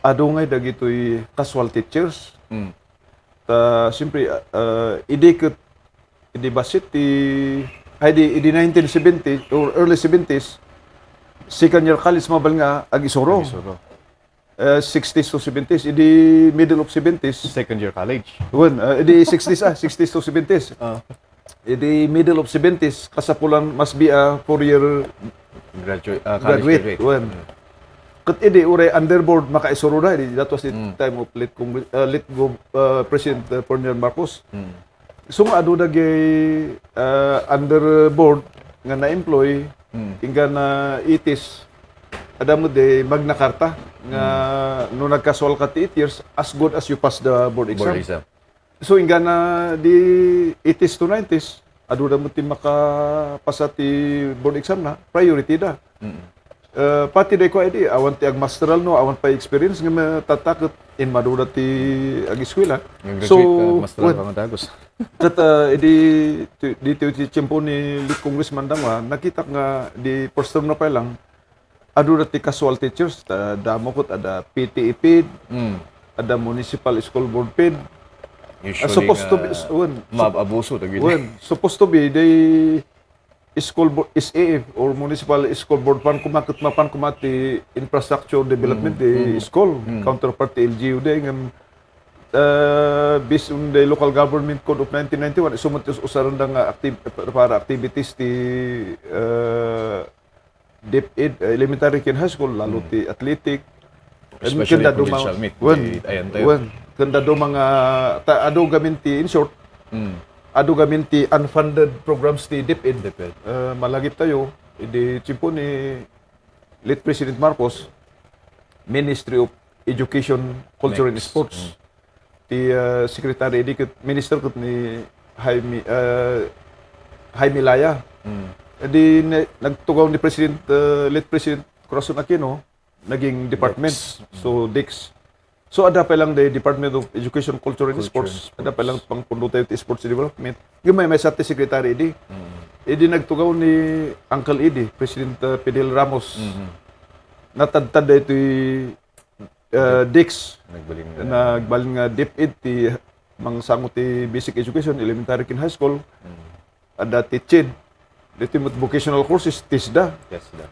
adu ngay dagitoy casual teachers. Mm. Ta, siyempre, ah, ah, idi ket, idi bassit ti, ay, di, idi nineteen seventy or early seventies, second year college mabalin nga ag-isuro. Ag-isuro. Eh, sixties to seventies, idi middle of seventies. Second year college. Wen, ah, idi sixties, ah, sixties to seventies. Ah. Idi middle of seventies, kasapulan must be a four-year Graduate, ah, college graduate. Graduate. Wen. Mm. Ket idi uray underboard, makaisuro da, idi, that was the Mm. time of late Congre-, ah, late Gov-, ah, President, ah, Ferdinand Marcos. Mm. So nga adu dagiti, ah, underboard nga na-employ, Mm. inggana eighties, adda met di Magna Carta nga Mm. no nagkasual ka ti eight years, as good as you pass the board exam. Board exam. So, inggana di eighties to nineties, adu da met ti makapasa ti board exam na, priority da. Mm. Eh, pati daytoy idi, awan ti agmasteral no, awan pay experience nga matatta ket inmadu da ti ageskuela. Nga So, graduate, ah, masteral wen, pa nga dagus. Ket, ah, idi, ti, di, ti, ti tiempo ni late Congressman Dangwa, nakitak nga di first term na pay lang, adu da ti casual teachers, ta, damo ket adda P T E paid, Mm. adda municipal school board paid. Usually Ah, supposed to nga be, s-, wen, sup-, maabuso dagiti. Wen, supposed to be, they school bo-, S A F or municipal school board fund koma ket mapan koma ti infrastructure development Mm, ti mm, school, mm. Counterpart ti L G U day ngem, uh, based on the local government code of nineteen ninety-one, isu met ti us-, usarenda nga activ-, para activities ti, uh, DepEd, uh, elementary ken high school, lalo Mm. ti athletic. Especially Ken da duma-, provincial meet, wen, di ayan tayo. Wen, ken da duma nga, ta-, adu gamin ti, in short, Mm. adu gamin ti unfunded programs ti DepEd. DepEd. Eh, malagip tayo, idi tiempo ni late President Marcos, Ministry of Education, Culture and Next. Sports. Mm. Ti, eh, secretary, idi ket minister ket ni Jaime, eh, Jaime Laya. Mm. Idi ne-, nagtugaw ni President, eh, late President Corazon Aquino, naging department. Dex. So, Dex. So, adda pay lang the Department of Education, Culture and Culture and Sports. Adda pay lang Sports. Pangpundo tayo ti sports development. Ngem maymaysa ti secretary idi. Mm. Idi nagtugaw ni Uncle Eddie, President, uh, Fidel Ramos. Mm-hmm. Natadtad daytoy, uh, Dex. Dex. Nagbalin nga. Nagbalin nga DepEd ti mangsango ti basic education, elementary ken high school. Mm. Adda ti CHED. Ditoy met vocational courses, TESDA. TESDA.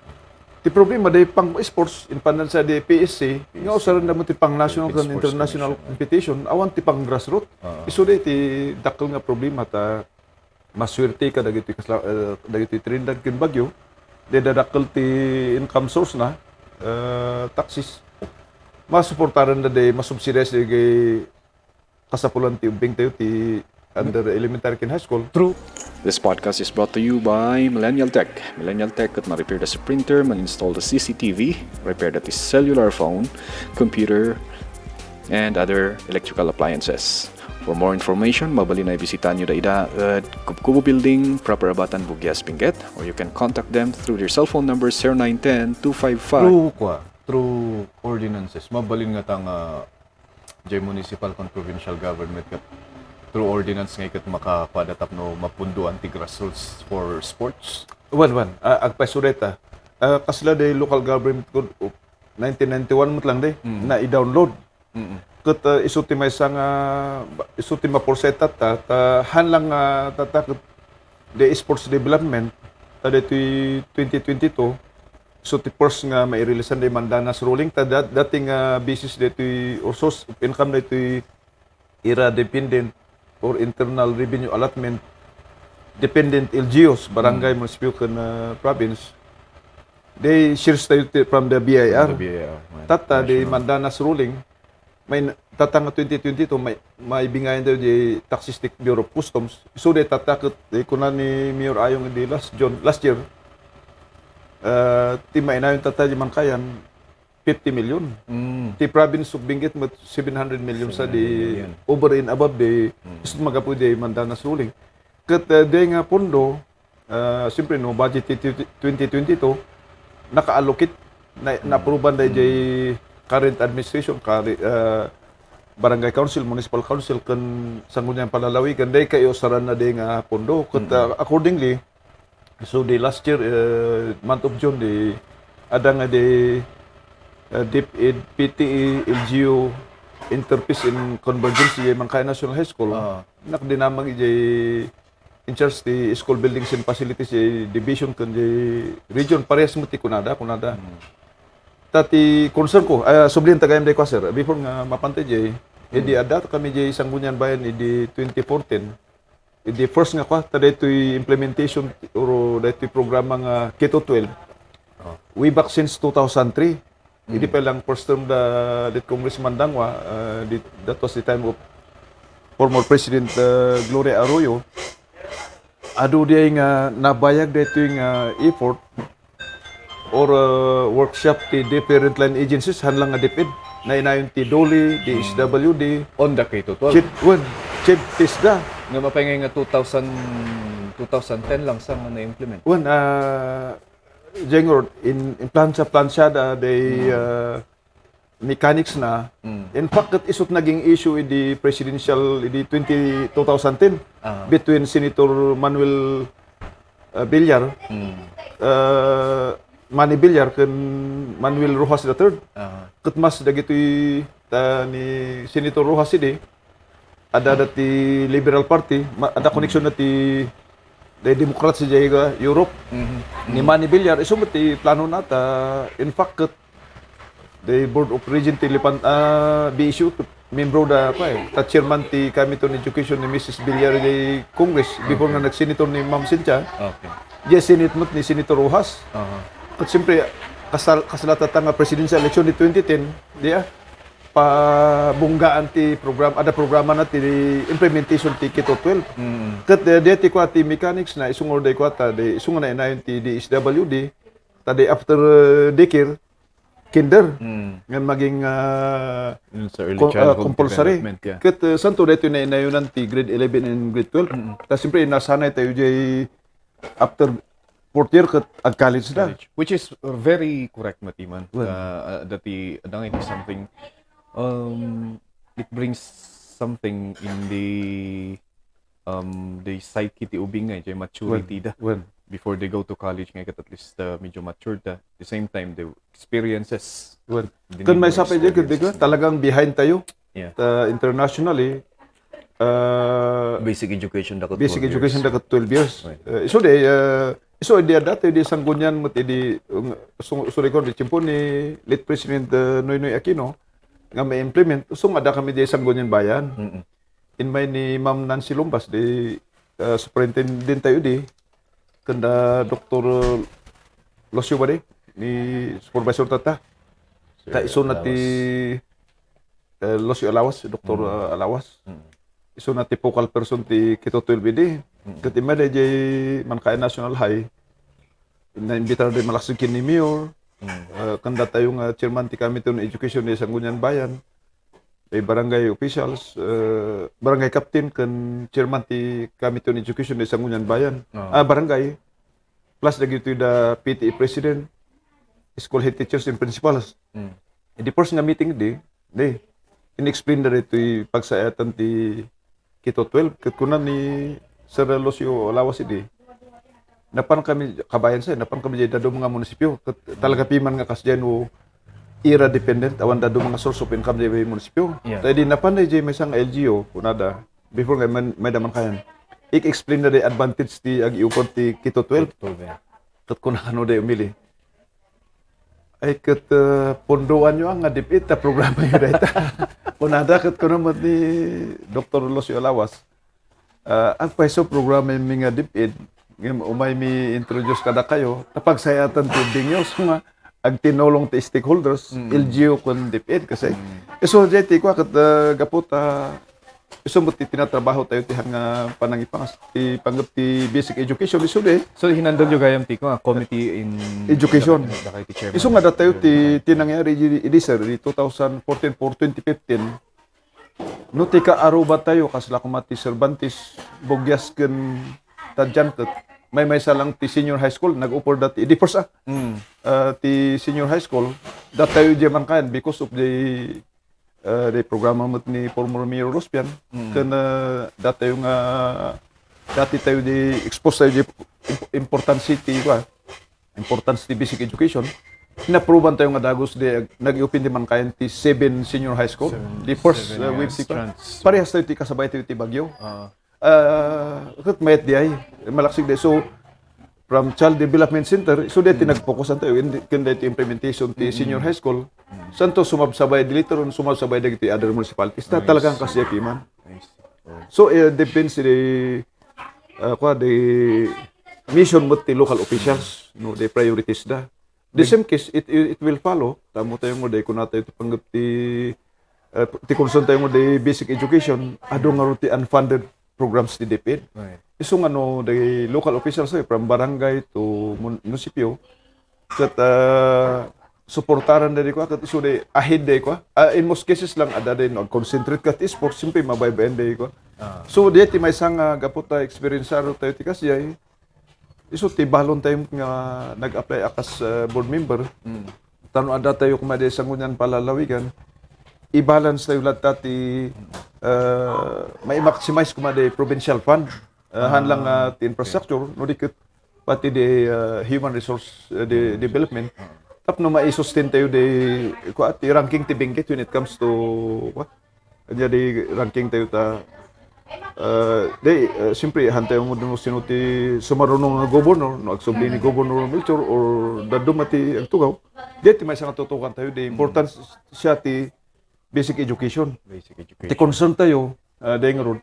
Ti problema, di pang-sports, impanansa di P S C, nga usaren da mo ti pang-national Sports ken international Commission. Competition, awan ti pang-grassroot. Oo. Isu di ti dakkel nga problema, ta maswerte ka dagiti kasla-, eh, dagiti Trinidad ken Baguio, di dadakkel ti income source na, eh, taxes. Masuportaran da di masubsidize di kasapulan ti ubbing tayo ti under elementary ken high school. True. This podcast is brought to you by Millennial Tech. Millennial Tech ket ma-repair da ti printer, ma-install da C C T V, repair da ti cellular phone, computer, and other electrical appliances. For more information, mabalin a ibisitayo dayta ed Kubkubo Building, Proper Abatan, Buguias, Benguet, or you can contact them through their cell phone number zero nine ten two five five. True kua, through ordinances. Mabalin nga ta nga jay municipal ken provincial government ket through ordinance ngay ket makakuada tapno mapundoan ti grassroots for sports? Wen, wen. Ah, agpayso dayta. Ah, kasla day local government code of nineteen ninety-one met lang day, Mm. na i-download. Mm. Ket, ah, isu ti maysa nga, isu ti maporsay tatta, ta han lang nga tatta ket the sports development, ta daytoy twenty twenty-two, so ti first nga maireleasan day mandanas ruling, ta dat-, dati nga basis daytoy or source of income daytoy ira dependent or internal revenue allotment dependent L G Us, barangay, Mm. munisipyo, ken, ah, province. They shares tayo ti, from the B I R. The B I R, right. Tatta, the National. Mandanas ruling, may tatta nga twenty twenty-two, may, may bingayan tayo the Taxistic Bureau of Customs. So, the tatta ket, the kuna ni Mayor Ayong the last June, last year, uh, ti mainayon tatta di Mankayan, fifty million. Mm. Ti province of Benguet met seven hundred million sa the Seven hundred million. over and above the Mm. isut magapu the Mandanas ruling. Ket, uh, the nga pondo, uh, siyempre, no, budget ti twenty twenty-two, naka-allocate, na, na-approvean da jay current administration, kari, uh, barangay council, municipal council, ken Sangguniang Panlalawigan, day kayo saran na day nga pondo. Ket, uh, accordingly, so the last year, uh, month of June, the, ada nga the, uh, DepEd, P T E, L G U, Interfaith and Convergence, jay Mankayan National High School, Ah. nakdinamag jay in charge ti School Buildings and Facilities, jay division ken jay region, parehas met ti kunada, kunada. Ta ti concern ko, ah, sublian ta gayam day kwa, sir, before nga mapantay jay, idi adda kami jay Sangguniang Bayan, idi twenty fourteen, idi first nga kwa, ta daytoy implementation, or daytoy programa nga K to twelve, way back since two thousand three, idi pa lang first term da late Congressman Dangwa, uh, di, that was the time of former President, uh, Gloria Arroyo. Adu diay nga nabayag daytoy nga effort or, uh, workshop ti different line agencies, han lang nga DepEd. Nainayon ti DOLE, D S W D, On the K to twelve. CHED, wen, CHED, TESDA. Nga mapay nga two thousand, two thousand ten lang sa nga na-implement. Wen, uh, Jengor, in, in plancha, planchada, day, uh, mechanics na. Mm. In fact, ket isut naging issue idi presidential, idi twenty, two thousand ten, Ah. between Senator Manuel, uh, Villar, Mm. uh, Manny Villar ken Manuel Roxas the third. Ah. Ket mas dagitoy ta ni Senator Roxas idi, adda da ti Liberal Party, ma-, adda connection na ti, the Democrats idiay Europe. Mhm. Ni Manny Villar, isu met ti plano na ta, in fact, ket the Board of Regent ti Lipan, ah, B S U, membro da, pa, eh, ta chairman ti Committee on Education ni Missus Villar idiay Congress, before nga nag-senator ni Ma'am Cynthia. Okay. Diay Senate met ni Senator Roxas. Aha. Ket siyempre, kasal-, kasalatan ta nga presidential election ni twenty ten, di, ah, pabunggaan ti program, ada programa na ti implementation ti K to twelve. Mm. Ket, eh, di ti kwa ti mechanics na, isu nga day kwa ta, di, isu nga nainayon ti D S W D, ta di after, eh, daycare, kinder, Mm. nga maging, ah, Yun sa early co-, ah, childhood compulsory. Development, yeah. Ket, eh, santo daytoy nainayonan ti grade eleven and grade twelve. Ta siyempre, nasanay tayo jay after fourth year ket ag-college na. College, which is very correct, Matiman. Well. Uh, uh, that the, adda nga iti something, um, it brings something in the, um, the psyche ti ubing nga, jay maturity da. Well. Before they go to college nga, at least, uh, medyo matured da. At the same time, the experiences. Well, the kun new may sapay di, experiences. Talagang behind tayo. Yeah. Uh, internationally, uh, Basic education da ket basic twelve education years. Da ket twelve years. Right. Uh, isu di, uh, isu di dati di Sangguniang met idi, um, su-, suri ko di tiyempo ni late President, uh, Noynoy Aquino nga ma-implement, isu nga adda kami di Sangguniang Bayan. Mm-mm. In may ni Ma'am Nancy Lumbas, di, uh, superintendent tayo di, kanda Doktor Lucio ba di, ni supervisor tata. Ta isu na ti, uh, Lucio Alawas, Doktor uh, Alawas. Mm. Isu na ti focal person ti K to twelve idi. Ket immediately jay Mankayan National High, naimbitar di malaksid ken ni Mayor, uh, kanda tayo nga chairman ti Committee on Education di Sangguniang Bayan, may barangay officials, uh, barangay captain, ken chairman ti Committee on Education di Sangguniang Bayan. Oo. Ah, barangay, plus dagiti da P T A president, school head teachers, and principals. Mm. Di first nga meeting di, di, in-explain da ditoy pagsayaatan ti K to twelve, ket kuna ni Sir Lucio Lawas idi, napan kami, kabayan sa, napan kami jay daduma nga munisipyo, ket talaga piman nga kasdiay no ira dependent, awan daduma nga source of income jay munisipyo. Yeah. Ta idi napan da jay maysa nga L G U, kunada, before nga man, may daman kayan, ik-explain na di advantage ti ag-iupod ti K to twelve. Twelve, yeah. Ket kuna kano day umili. Ay, ket, uh, punduan yo nga dipit ta programa yo dayta. Kunada ket kuno met ni Doktor Lucio Lawas. Uh, agpayso programa mi nga dipit, Ngem umay mi-introduce kadakayo, ta pagsayatan ti bingyo, so nga, agtinulong ti stakeholders, Mm. L G U ken DepEd, kasi, Mm. isu, jay ti kua, ket, ah, gapu ta, isu met ti tinatrabaho tayo ti hanga panangipangas, ti panggep ti basic education, isu di. So, hinandle yo gayam ti kua, committee in Education. Dakay ti chairman. Isu nga datayo ti, ti nangyari idi, idi, sir, di two thousand fourteen for twenty fifteen, no ti kaaruba tayo, kasla koma ti Cervantes, Buguias ken Tadian ket maymaysa lang ti senior high school, nag-offer dati, idi first, ah, Mm. ah, ti senior high school, datayo di man kayan because of the, ah, the programa met ni former Mayor Rospian, Mm. ken, ah, datayo nga, dati tayo di expose tayo di imp-, importance ti, kua, importance ti basic education. Inaproban tayo nga dagus di nag-open di man kayan ti seven senior high school. Seven, Di first, seven uh, wave years ti pa. Trans- Parehas tayo ti kasabay tayo ti Baguio. Ah. Uh, ket mayat di ay, malaksig di. So, from Child Development Center, so di ti Mm. nag-focus tayo, in, ken di ti implementation ti Mm-mm. senior high school. Mm. Santo sumabsabay di later on, sumabsabay dagiti other municipalities. Ta Nice. Talagang kasi piman. Nice. Oh. So, it depends the, uh, kua, the mission mo ti local officials, no, the priorities da. The Big- same case, it, it, it will follow. Tamo tayo mo, dahil kung tayo ti panggap ti, uh, ti concern tayo mo, the basic education, adu nga ro ti unfunded programs ti DepEd. Right. Isu nga no, the local officials, eh, from barangay to mun-, munisipyo, ket, uh, suportaran da di kua, ket isu di ahead da kua. Uh, in most cases lang, ada di no, concentrate ket sports, siyempre, mabaybayan da kua. Ah. So, di ti maysa nga gapu ta experience aro tayo ti kasdiay, Isu ti balon tayo nga nag-apply a kas, uh, board member. Mm. Tano adda tayo koma di sanggunian palalawigan. I-balance tayo latta ti, uh, ma-maximize koma di provincial fund. Uh, Ah, han lang, uh, ti okay. infrastructure, no di ket pati di, uh, human resource, uh, di Mm. development. Ah. Tapno ma-sustain tayo di, kua, ti ranking ti Benguet when it comes to, kua, Ania di ranking tayo ta, ah, di, ah, siyempre, han tayo mo dun sino ti sumaruno nga gobernador, no, agsubli ni Mm. Gobernador Melchor or dadduma ti agtugaw, di ti maysa nga tutukan tayo, di Mm. importance siya ti basic education. Basic education. Ti concern tayo, ah, di nga rod,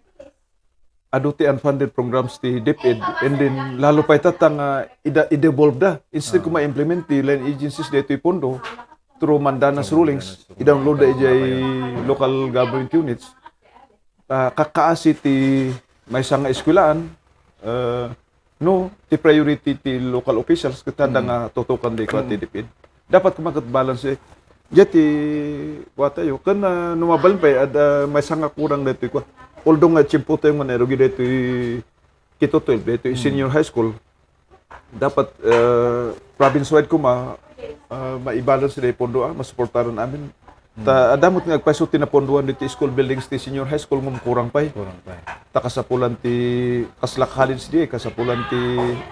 adu ti unfunded programs ti DepEd, and then lalo pay tatta nga ida, i-devolve da. Instead Ah. ko ma-implement ti line agencies daytoy pondo, through mandanas Through rulings, mandanas rulings. i-download da ijay local government units. Ah, kakaasi ti maysa nga eskwelahan, ah, no, ti priority ti local officials, ket adda Mm. nga tutukan di kua ti Mm. DepEd. Dapat koma ket balance, eh. Dia ti kua tayo. Ken, ah, no mabalin pay, adda maysa nga kurang daytoy kua. Although nga tiempo tayo nga nairugi daytoy K to twelve, daytoy Mm. senior high school. Dapat, ah, province-wide koma, ah, maibalance day pondo, ah, masuportaran amin. Mm. Ta, adda met nga agpayso ti napondoan diti school buildings ti senior high school ngem kurang pay. Kurang pay. Ta kasapulan ti, kasla college di, kasapulan ti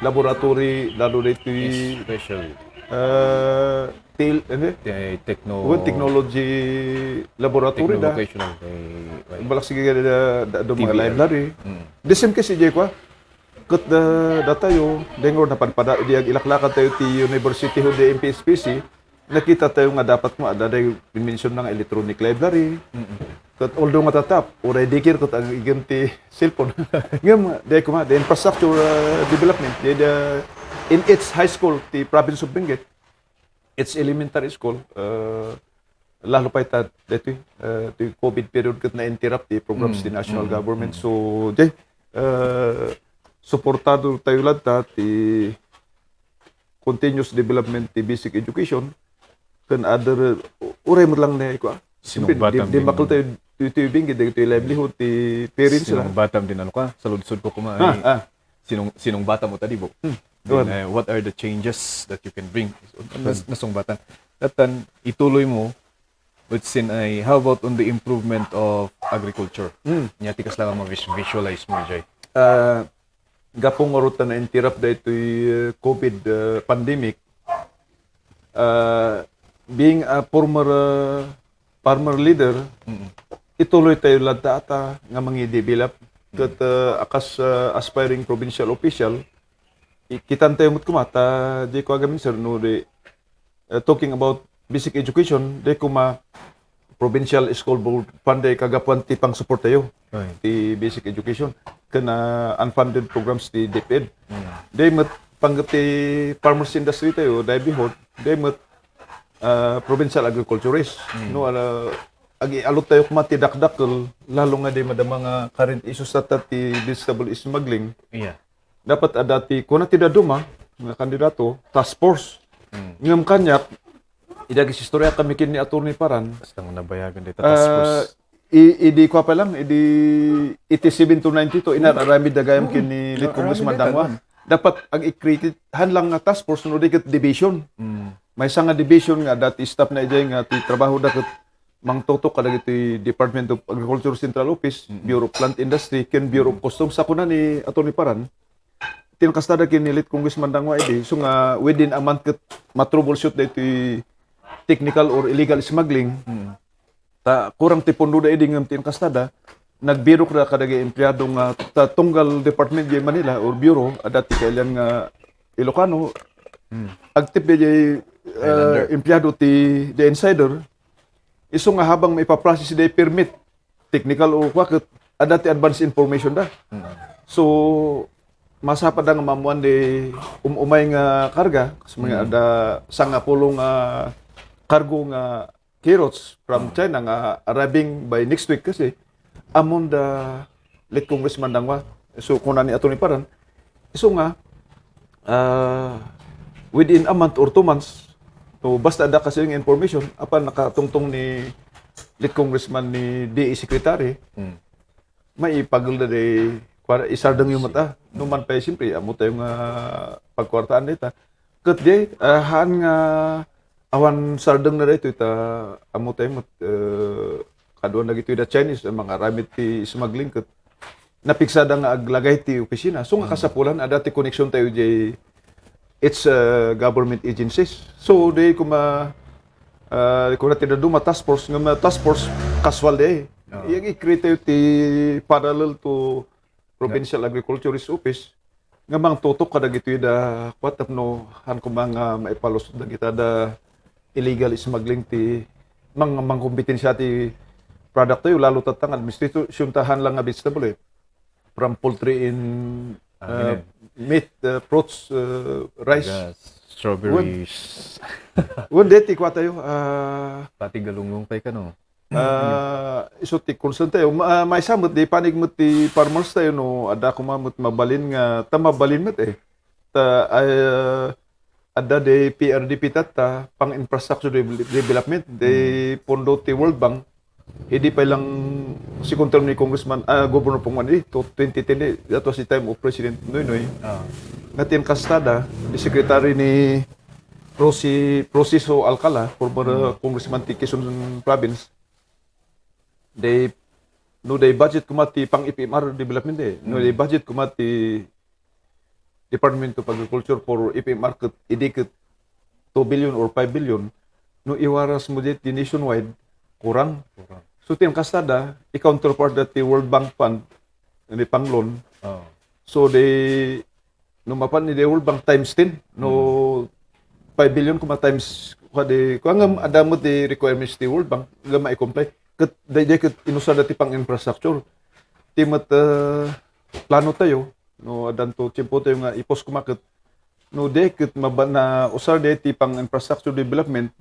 laboratory, lalo daytoy, Especially. ah, til-, ano? Ti, techno-, Wen technology laboratory da. Techno-vocational, eh, right. Balak sige da, da, da, T V R. Library. Mm. The same case, ijay kua. Ket da, datayo, dengor napadpada, di ag-ilaklakad tayo ti university ho di M P S P C, nakita tayo nga dapat mo, adda day mention nga electronic library. Mm-mm. Ket although nga tatap, uray dikir ket ag-igem ti cellphone. Ngem, di koma, the infrastructure, uh, development, di, the, in each high school, ti province of Benguet, its elementary school, uh, lalo pay ta, daytoy, uh, ti covid period ket na-interrupt ti programs Mm, ti national mm, government. mm. So, di, uh, suportado tayo latta ti continuous development ti basic education, ken other, u-, uray met lang na, kua. Sinong Siyempre, bata di, di din? Makul tayo, ti, ti, bing, di, ti livelihood, ti parents Sinong la. Bata din, ano ka? Sa ludsod ko kuma, Ah, ay, ah. Sinong, sinong bata mo tadi, bo? Hmm. Then, Ewan. uh, what are the changes that you can bring? Nas-, Hmm. nasong bata. Datan, ituloy mo, which sin ay, how about on the improvement of agriculture? Hmm. Nya, tikas lang ang ma-vis-, visualize mo, Jay. Ah, gapu nga ruta na-interrupt daytoy, uh, covid, uh, pandemic, uh, being a former, uh, farmer leader, Mm-mm. ituloy tayo latta ata nga mangi-develop. Mm. Ket, uh, akas, uh, aspiring provincial official, i-, kitan tayo met koma, ta, di ko agamin, sir, no, di, uh, talking about basic education, di koma provincial school board fund, di kagapuan ti pang-support tayo. Ay. Ti basic education. ken, ah, unfunded programs ti DepEd. Mm. Dayta met panggep ti farmers industry tayo, dayta bihon, dayta met, ah, provincial agriculturist. Mm. No, ala, agialot tayo koma ti dakdakkel, lalo nga dayta madama nga current issues tatta ti vegetable smuggling. Yeah. Dapat adda ti, kuna ti dadduma nga kandidato, task force. Mm. Ngem kaniak, idi agisistorya kami ken ni Attorney Paran, basta nga nabayagan dayta task force. Ah, i-, idi kua pa lang, idi eighty-seven to ninety-two, inararamid da gayam ken ni late Congressman Dangua. Dapat ag-i-create han lang nga task force no di ket division. Mm. Maysa nga division nga adda ti staff na idiay nga ti trabahoda ket mangtutok kadagiti Department of Agriculture Central Office, Mm. Bureau of Plant Industry, ken Bureau of Customs. Sa kuna ni Attorney Paran, ti nakastada ken ni late Congressman Dangua idi, so nga within a month ket ma-troubleshoot daytoy technical or illegal smuggling. Mm. Ta kurang ti pundoda idi ngem ti inkastada, nagbirokda kadagiti empleado nga ta tunggal department diay Manila or bureau, adda ti kailian nga Ilocano, Hmm. agtip diay, uh, Islander. empleado ti, the insider. Isu nga habang maipaprocess diay permit, technical o kua ket, adda ti advance information da. Hmm. So, masapatda nga maammuan diay um-umay nga karga, kas mga Hmm. adda sangapulo nga kargo nga carrots from Hmm. China nga arriving by next week kasi among the late Congressman Dangua. So, kuna ni Attorney Paran, isu nga, ah, within a month or two months, so, basta adda kasi nga information, apan nakatungtong ni late Congressman ni D A Secretary, Hmm. maipagelda diay, kuwan, isardengyo met, ah. No man pay, siyempre, ammo tayo nga pagkuartaan dayta. Ket diay, ah, haan nga awan sardengna daytoy ta ammo tayo met, eh, kaduan dagitoy da Chinese, eh, mangaramid ti smuggling ket napiksada nga aglagay ti opisina. So, nga Hmm. kasapulan, adda ti connection tayo diay its, uh, government agencies. So, di kuma, uh, di kuma ti daduma task force, nga ma-, task force casual di. Oo. Iyang i-create tayo ti parallel to Provincial Agriculturist Office nga mangtutok kadagitoy da kuan tapno han kuma nga maipalusot dagita da illegal smuggling ti mang-, mangkompetensya ti product tayo, lalo tatta nga administration tahan lang nga vegetable, eh. From poultry in, Ah, uh, yun. meat, uh, fruits, uh, rice. Yes, strawberries. Wen, deti kua tayo, ah, Pati galunglong pay kano. Ah, isu ti concern tayo. Ma-, ah, maysa met, di panig met ti farmers tayo, no, adda kuma met mabalin nga, ta mabalin met, eh. Ta, ay, ah, adda di P R D P tatta, pang infrastructure de-, development, di Hmm. pondo ti World Bank, idi pay lang second term ni Congressman, ah, Governor Pongwan, eh, to twenty ten, eh, that was the time of President Noynoy. Ah. Nga ti inkastada, di secretary ni Prosi-, Prosiso Alcala, former, uh, Hmm. congressman ti Quezon Province. They, no, they budget kuma ti pang F M R development, eh. No, Hmm. they budget kuma ti Department of Agriculture for F M R ket idi ket two billion or five billion, no iwaras mo di ti nationwide, kurang. Kurang. So, ti inkastada, i-counterpart da ti World Bank Fund, ni pang loan. Oo. So, di, no mapan ni di World Bank times ten, no Hmm. five billion kuma times, kua di, kua nga adda met di requirements ti World Bank, nga ma-comply. Ket, di, di ket inusar da ti pang infrastructure. Ti met, uh, plano tayo, no, addanto tiempo tayo nga ipos kuma ket, no, di ket maba-, na usar di ti pang infrastructure development,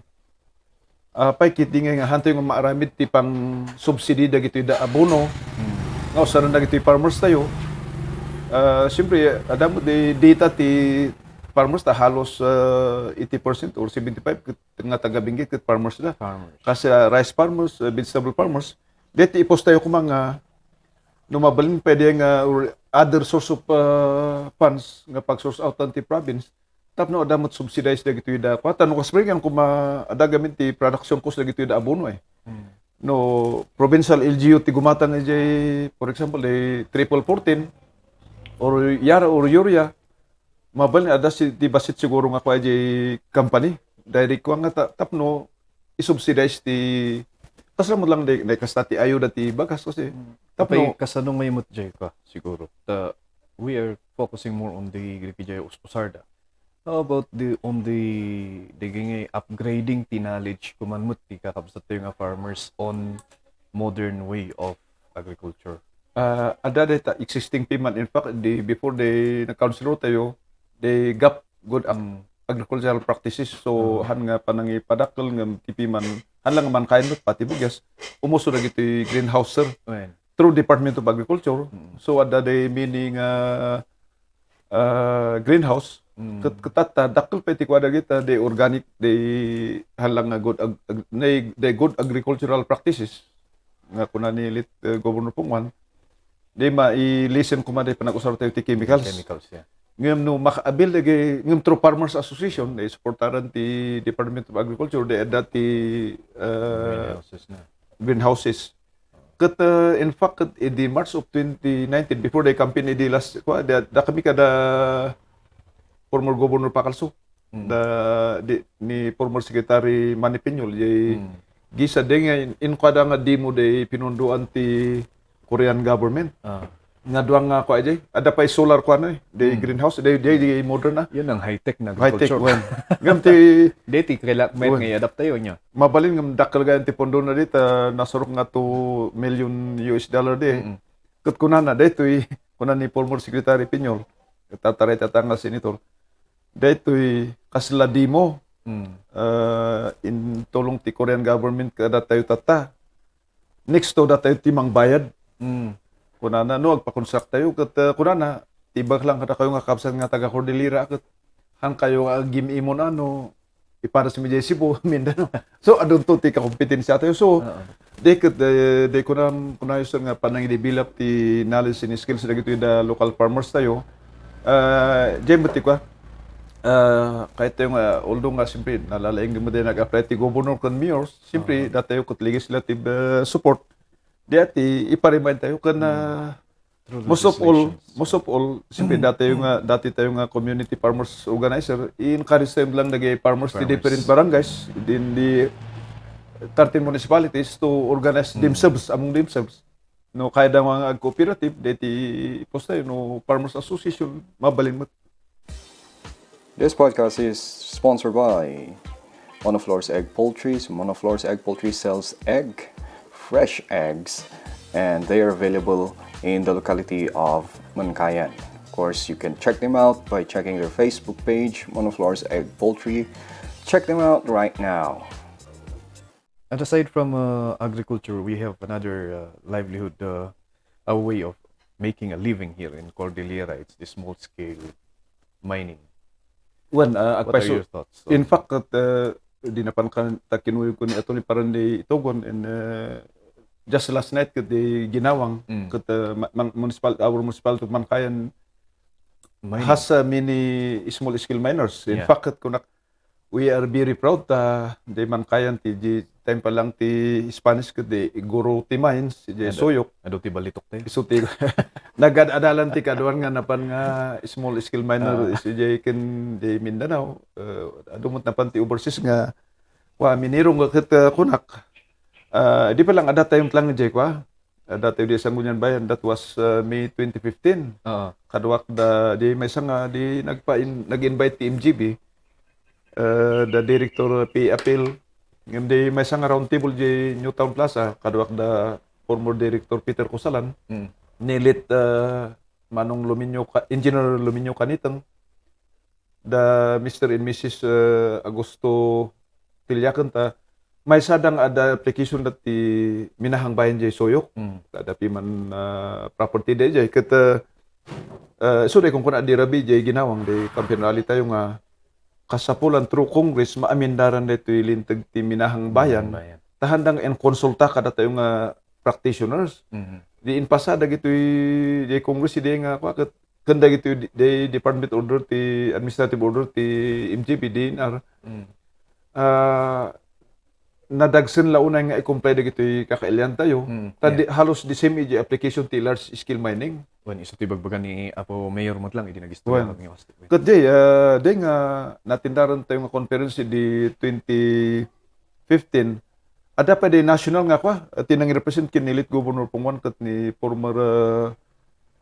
ah, pay ket di nga, nga hantoy nga maaramid ti pang subsidy dagitoy da abono, Hmm. nga usaran dagitoy farmers tayo. Ah, siyempre, adda mo di data ti farmers ta halos, ah, eighty percent or seventy-five ket nga taga-Benguet ket farmers da. Farmers. Kasi, ah, rice farmers, ah, vegetable farmers, deti ipos tayo kuma nga no mabalin pwede nga or other source of, ah, funds nga pag-source out ti province tapno adda met subsidize dagitoy da. Kua, ta no kasbay nga kuma adda gamin ti production cost dagitoy da abono, eh. Hmm. No provincial L G U ti gumatang idiay, for example, di triple fourteen or yara or urea, mabalin adda si, ti bassit siguro nga kua idiay company. Direct kua nga ta-, tapno i-subsidize ti, kasla mo lang di, di kasta ti ayuda ti bagas kasi. Hmm. Tapno Apay, kasano ngay met jay ka, siguro. Ta, we are focusing more on the, the jay us-, usarda. How about the, on the, the ngay upgrading ti knowledge, kuman met ti kakabsat tayo nga farmers on modern way of agriculture? Ah, adda dayta existing piman. In fact, di, before di nag-councilor tayo, di gap good ag-, Mm. agricultural practices. So, Mm. han nga panangipadakkel ngem ti piman, han lang man kayen met pati bigas, umusog dagiti greenhouse, sir. Wen. Through Department of Agriculture. Mm. So, adda di mini nga, ah, greenhouse. Mm. Ket, ket tatta, dakkel pay ti kua dagita, di organic, di han lang nga good ag-, ag-, di, di good agricultural practices. Nga kuna ni lit, eh, Governor Punguan, di mai-lessen koma di panag-usar tayo ti chemicals. Chemicals, yeah. Ngem no makaabil dagiti, ngem through Farmers Association, di suportaran ti Department of Agriculture, di adda ti, eh, Greenhouses na. greenhouses. Ket, eh, in fact, ket idi March of twenty nineteen, before the campaign, idi last, kua, da, da kami kada former Governor Pacalso, Mm. da, di, ni former Secretary Manny Piñol, jay Mm. gisa di nga in, in kada nga demo di pinunduan ti Korean government. Ah. Nga duang nga kua jay, adda pay solar kua na eh, di Mm. greenhouse, di, di, di modern na. Yun ang high-tech na High-tech, agriculture. wen. Ngem ti Di ti kailangan Wen. nga i-adapt tayo niya. Mabalin ngem dakkel gayan ti pondo na dita, nasurok nga two million U S dollar di. Mm. Ket kunana, daytoy, kuna ni former Secretary Piñol, tataray tata nga senator, daytoy kasla demo, Mm. eh, intulong ti Korean government kada tayo tatta. Next to, datayo ti mangbayad. Mm. Kunana, no, agpa-construct tayo, ket, eh, kunana, tibak lang kadakayo nga kabsat nga taga Cordillera, ket han kayo nga agim-imon, ano, ipares mi jay Cebu, Mindanao. So, adunto ti kakompetensya tayo. So, Oo. di ket, eh, di kunam-, kunayo, sir, nga panangidevelop ti knowledge and skills dagitoy da local farmers tayo. Ah, jay met ti kua. Ah, kahit tayo nga, although nga, siyempre, nalalaing mo din nag-apply ti governor ken mayor, siyempre, Oo. datayo ket legislative, eh, support. Di ati, ipa-remind tayo ken, Mm. ah, Through most of all, legislations. most of all, siyempre, dati tayo nga, dati tayo nga community farmers organizer, i-encourage tayo lang dagiti farmers ti Farmers. different barangays, din di thirteen municipalities to organize Mm. themselves among themselves. No, kaya daw nga ag-cooperative, deti ipos tayo, no, farmers association, mabalin met. This podcast is sponsored by Monoflor's Egg Poultry. So Monoflor's Egg Poultry sells egg, fresh eggs, and they are available in the locality of Mankayan. Of course, you can check them out by checking their Facebook page, Monoflor's Egg Poultry. Check them out right now. And aside from, uh, agriculture, we have another, uh, livelihood, uh, a way of making a living here in Cordillera. It's the small scale mining. Wen, uh, What are agpayso-, your thoughts in on fact, ket, uh, di napan kan-, ta kinuyog ko ni Attorney Parande Itogon, and, uh, just last night, ket di ginawang, Mm. ket, uh, ma-, man-, municipal, our municipality of Mankayan Mining. has, uh, many small scale miners. In Yeah. fact, ket kunak-, we are very proud ta di Mankayan ti, di time pa lang ti Spanish ket di guro ti mines, di Adu-, Suyok. adu ti balitok tayo. Isu ti nagad-adalan ti kaduan nga napan nga small scale miner, Ah. isu jay ken di Mindanao. Eh, adu met napan ti overseas nga, wa, minirong nga ket, eh, kunak. Ah, di pa lang adda tayo lang jay, kwa. Ah, dati di Sangguniang Bayan, that was, uh, May twenty fifteen. Oo. Kaduak da, di maysa nga, di nagpa-in-, nag-invite ti M G B, uh, the director P. Apil. Ngem di maysa nga round table di Newtown Plaza, kaduak da former director Peter Cosalan, Mm. ni lit, uh, Manong Luminio Ca-, Engineer Luminio Caniteng, da Mister and Missus, uh, Augusto Tillaken ta, maysa da nga adda application dati minahang bayan jay Suyok. Mm. Adda piman, ah, property dayjay. Ket, ah, ah, isu daytoy kunkuna a di rabii jay ginawang di campaign rally tayo nga kasapulan through Congress, maamendaran daytoy linteg ti minahang bayan. Minahang bayan. Ta haanda nga inkonsulta kadatayo nga practitioners. Mhm. Di impasa dagitoy, di Congress, di nga, kwa, ket ken dagitoy di, di department order ti administrative order ti M G B, D N R. Mm. Ah, nadagsen la unay nga i-comply dagitoy kakailian tayo. Mm, Ta di, yeah. halos the same iti application ti large scale mining. Wen, isu ti bagbaga ni Apo Mayor met lang, idi nagistorya Wen. met nga hostel. Ket di, ah, di nga natendaran tayo nga conference di twenty fifteen, adda pay di national nga kwa, ti nangirepresent ken ni late Governor Punguan ket ni former, uh,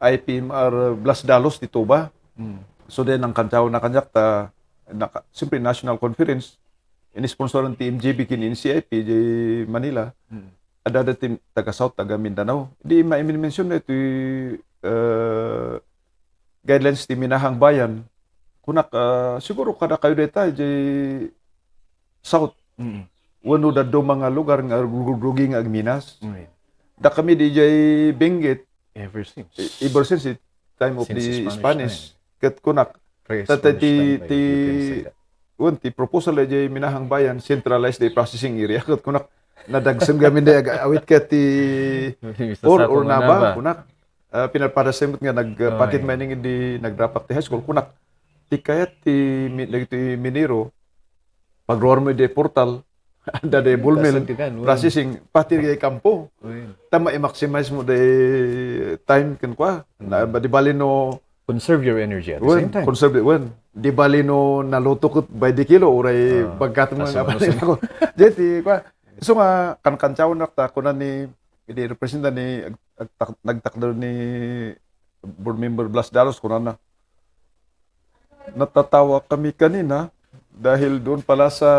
I P M R Blas Dalos ti Toba. Mm. So, di nangkantaw na kaniak ta, naka-, siyempre, national conference, inisponsoran ti M G B ken N C I P di Manila. Mm. adda ti taga South, taga Mindanao. Di maimension daytoy, eh, guidelines ti Minahang Bayan. Kunak, ah, siguro kadakayo dayta, jay South. Mm. Wenno dadduma nga lugar nga rugi nga agminas. Mm. Dakami di jay Benguet, Ever since. E-, ever since the time of Since the Spanish Spanish. Time. Ket kunak, Pre-Spanish ta-, ti, time, ti, you can say that. Wen, ti proposal da jay Minahang Bayan, centralized the processing area. Ket kunak, nadagsen gamin da ag-, awit ka ti Mississauga, or, or Nava, Manaba. Kunak. Ah, pinapadasen met nga nag, ah, pocket Ay. Mining idi nagdrapak ti high school. Kunak, ti kayat ti mi-, dagiti minero, pagruar mo idi portal, adda di ball mill, Tasen ti kan, wen. Processing, pati di kampo. Wen. Ta ma-maximize mo di time ken kua. Na, Mm. Di bali no Conserve your energy at the Wen, same time. Conserve it, wen. Di bali no naluto ket by the kilo, uray Ah, bagkat mo tas nga ang bali musin. Ako. Jay ti, kua. So nga, kankantiawan nak ta, kuna ni, idi representa ni, ag-, agtak-, nagtakder ni board member Blas Dalos, kuna na, "Natatawa kami kanina dahil doon pala sa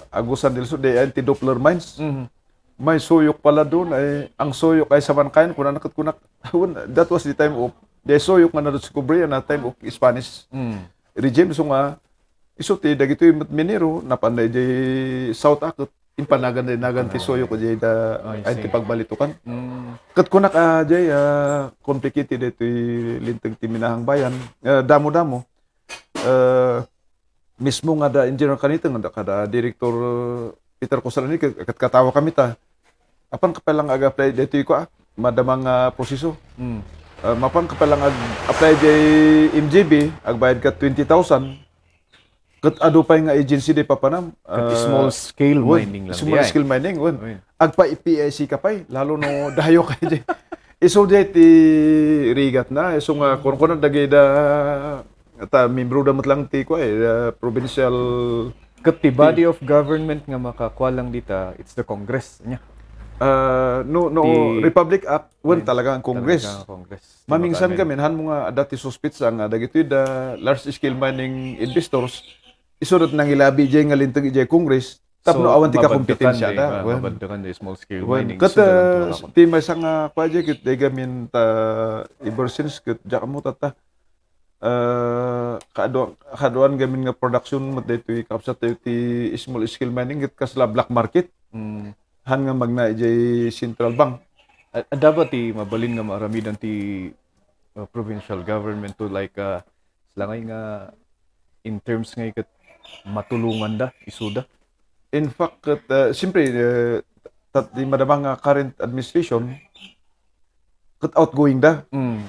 Agusan del Sur, di ay ti Doppler mines. Mhm. May suyok pala doon, ay ang suyok ay samankayan, kuna na ket kunak." Wen, that was the time of, di suyok nga nadiskubre na time of Spanish Mm. regime. So nga, isu ti dagitoy met minero, napan da idiay South a ket impanagan da nagan ti Ah. suyok idiay da, I ay ti see. Pagbalitokan. Mm. Ket kunak, ah, jay, ah, complicated daytoy linteg ti Minahang Bayan. Ah, damo-damo. Ah, mismo nga da Engineer Caniteng, nga da, kada Director Peter Cosalani, ket, ket katawa kami ta. Apan ka pay lang ag-apply daytoy ko, ah, madama nga proseso. Mm. Ah, mapan ka pay lang ag-apply jay M G B, agbayad ka twenty thousand. Ket adu pay nga agency di papanam. Ket ah, small scale wen, mining lang small di ay. Scale mining, wen. Wen. Agpa P I C ka pay, lalo no dayo kay di. Isu di ti rigat na, isu nga kunkunan dagida, ta membro da met lang ti kua, eh, ah, provincial Ket ti body of government nga makakua lang dita, it's the Congress, nya. Ah, no, no, Ti Republic Act, wen, Wen, talaga ang Congress. Talaga ang Congress. Ti Mamingsan makanay. Kami, han mo nga adda ti suspitsa nga dagitoy da large scale mining investors, isu da nangilabi jay nga linteg jay Congress, tapno So, awan ti mabagdakan kakompetensya di, da. Ah, Wen. Mabagdakan di small scale Wen. Mining. Ket, So, ah, dalam ti maysa nga kua jay ket di gamin ta ever since ket diak ammo tatta. Ah, kaadu-, kaaduan gamin nga production met daytoy kabsat tayo ti small scale mining ket kasla black market. Mm. Han nga magna idiay central bank. A-, adda ba ti mabalin nga maaramidan ti, uh, provincial government to, like, uh, sila ngay nga in terms ngay ket matulongan da, isuda? In fact, ket, uh, siyempre, uh, tat-, di madama nga current administration, ket outgoing da. Mm.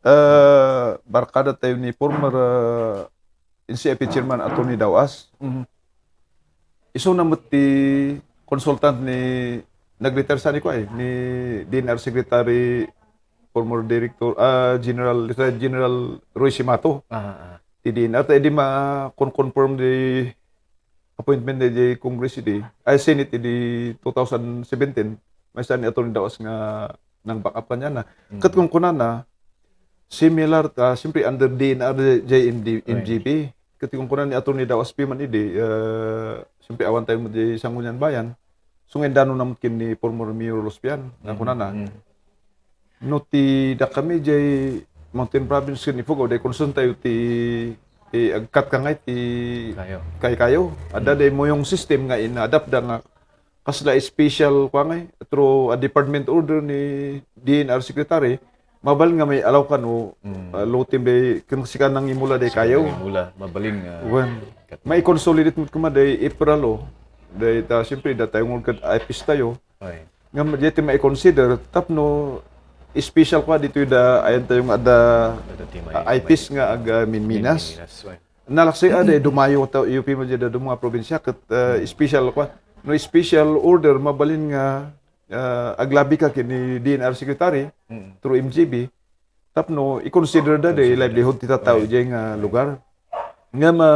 Uh, barkada tayo ni former, uh, N C I P chairman Attorney Dawas. Mhm. Isuna met ti consultant ni, nag-retire sa ni ko ay, ni D N R Secretary, former Director, ah, General, Retired General Roy Simato. Ah, ah. Ti D N R, ta idi ma-con-, confirm di appointment di, di Congress idi, ay, Senate idi two thousand seventeen, maysa ni Attorney Dawas nga nang-back up kaniana. Mm. Ket kunkunana, similar, ah, siyempre under D N R, J M D, Right. M G B. Ket kunkunana ni Attorney Dawas piman idi, ah, siyempre awan tayo met di Sangguniang Bayan. So, nga indano naman ken ni former Mayor Lospian, nga Mm, kunana. Mm. No ti dakami jay Mountain Province ken Ifugao, day concern tayo ti, ti agkat ka ngay ti Kayo. Kaykayo. Adda Mm. day moyong system nga ina-adapt da nga kasla special kwa ngay through a department order ni D N R secretary, mabalin nga may allow kano, Mm. ah, low team day, ken sika nang imula day Sika kayo. Nang imula, mabalin nga Wen. Kat- Mai-consolidate mo kuma day April, oh. Day ta, siyempre, da tayo ngulgad I P S tayo. Ay. Nga, di ti mai-consider, tapno special kwa dito da, ayan tayo nga ada, Ada ti may, ah, I P S may, nga aga minminas. Minminas, ay. Nalaksi ada, eh, dumayo ta, U P mo dyan, da, mga probinsya, kat, ah, Hmm. special kwa. No special order, mabalin nga, ah, aglabi ka kini D N R secretary, Hmm. through M G B, tapno i-consider da, di Consider. Livelihood ti tattao Ay. Dyan nga Ay. Lugar. Nga ma,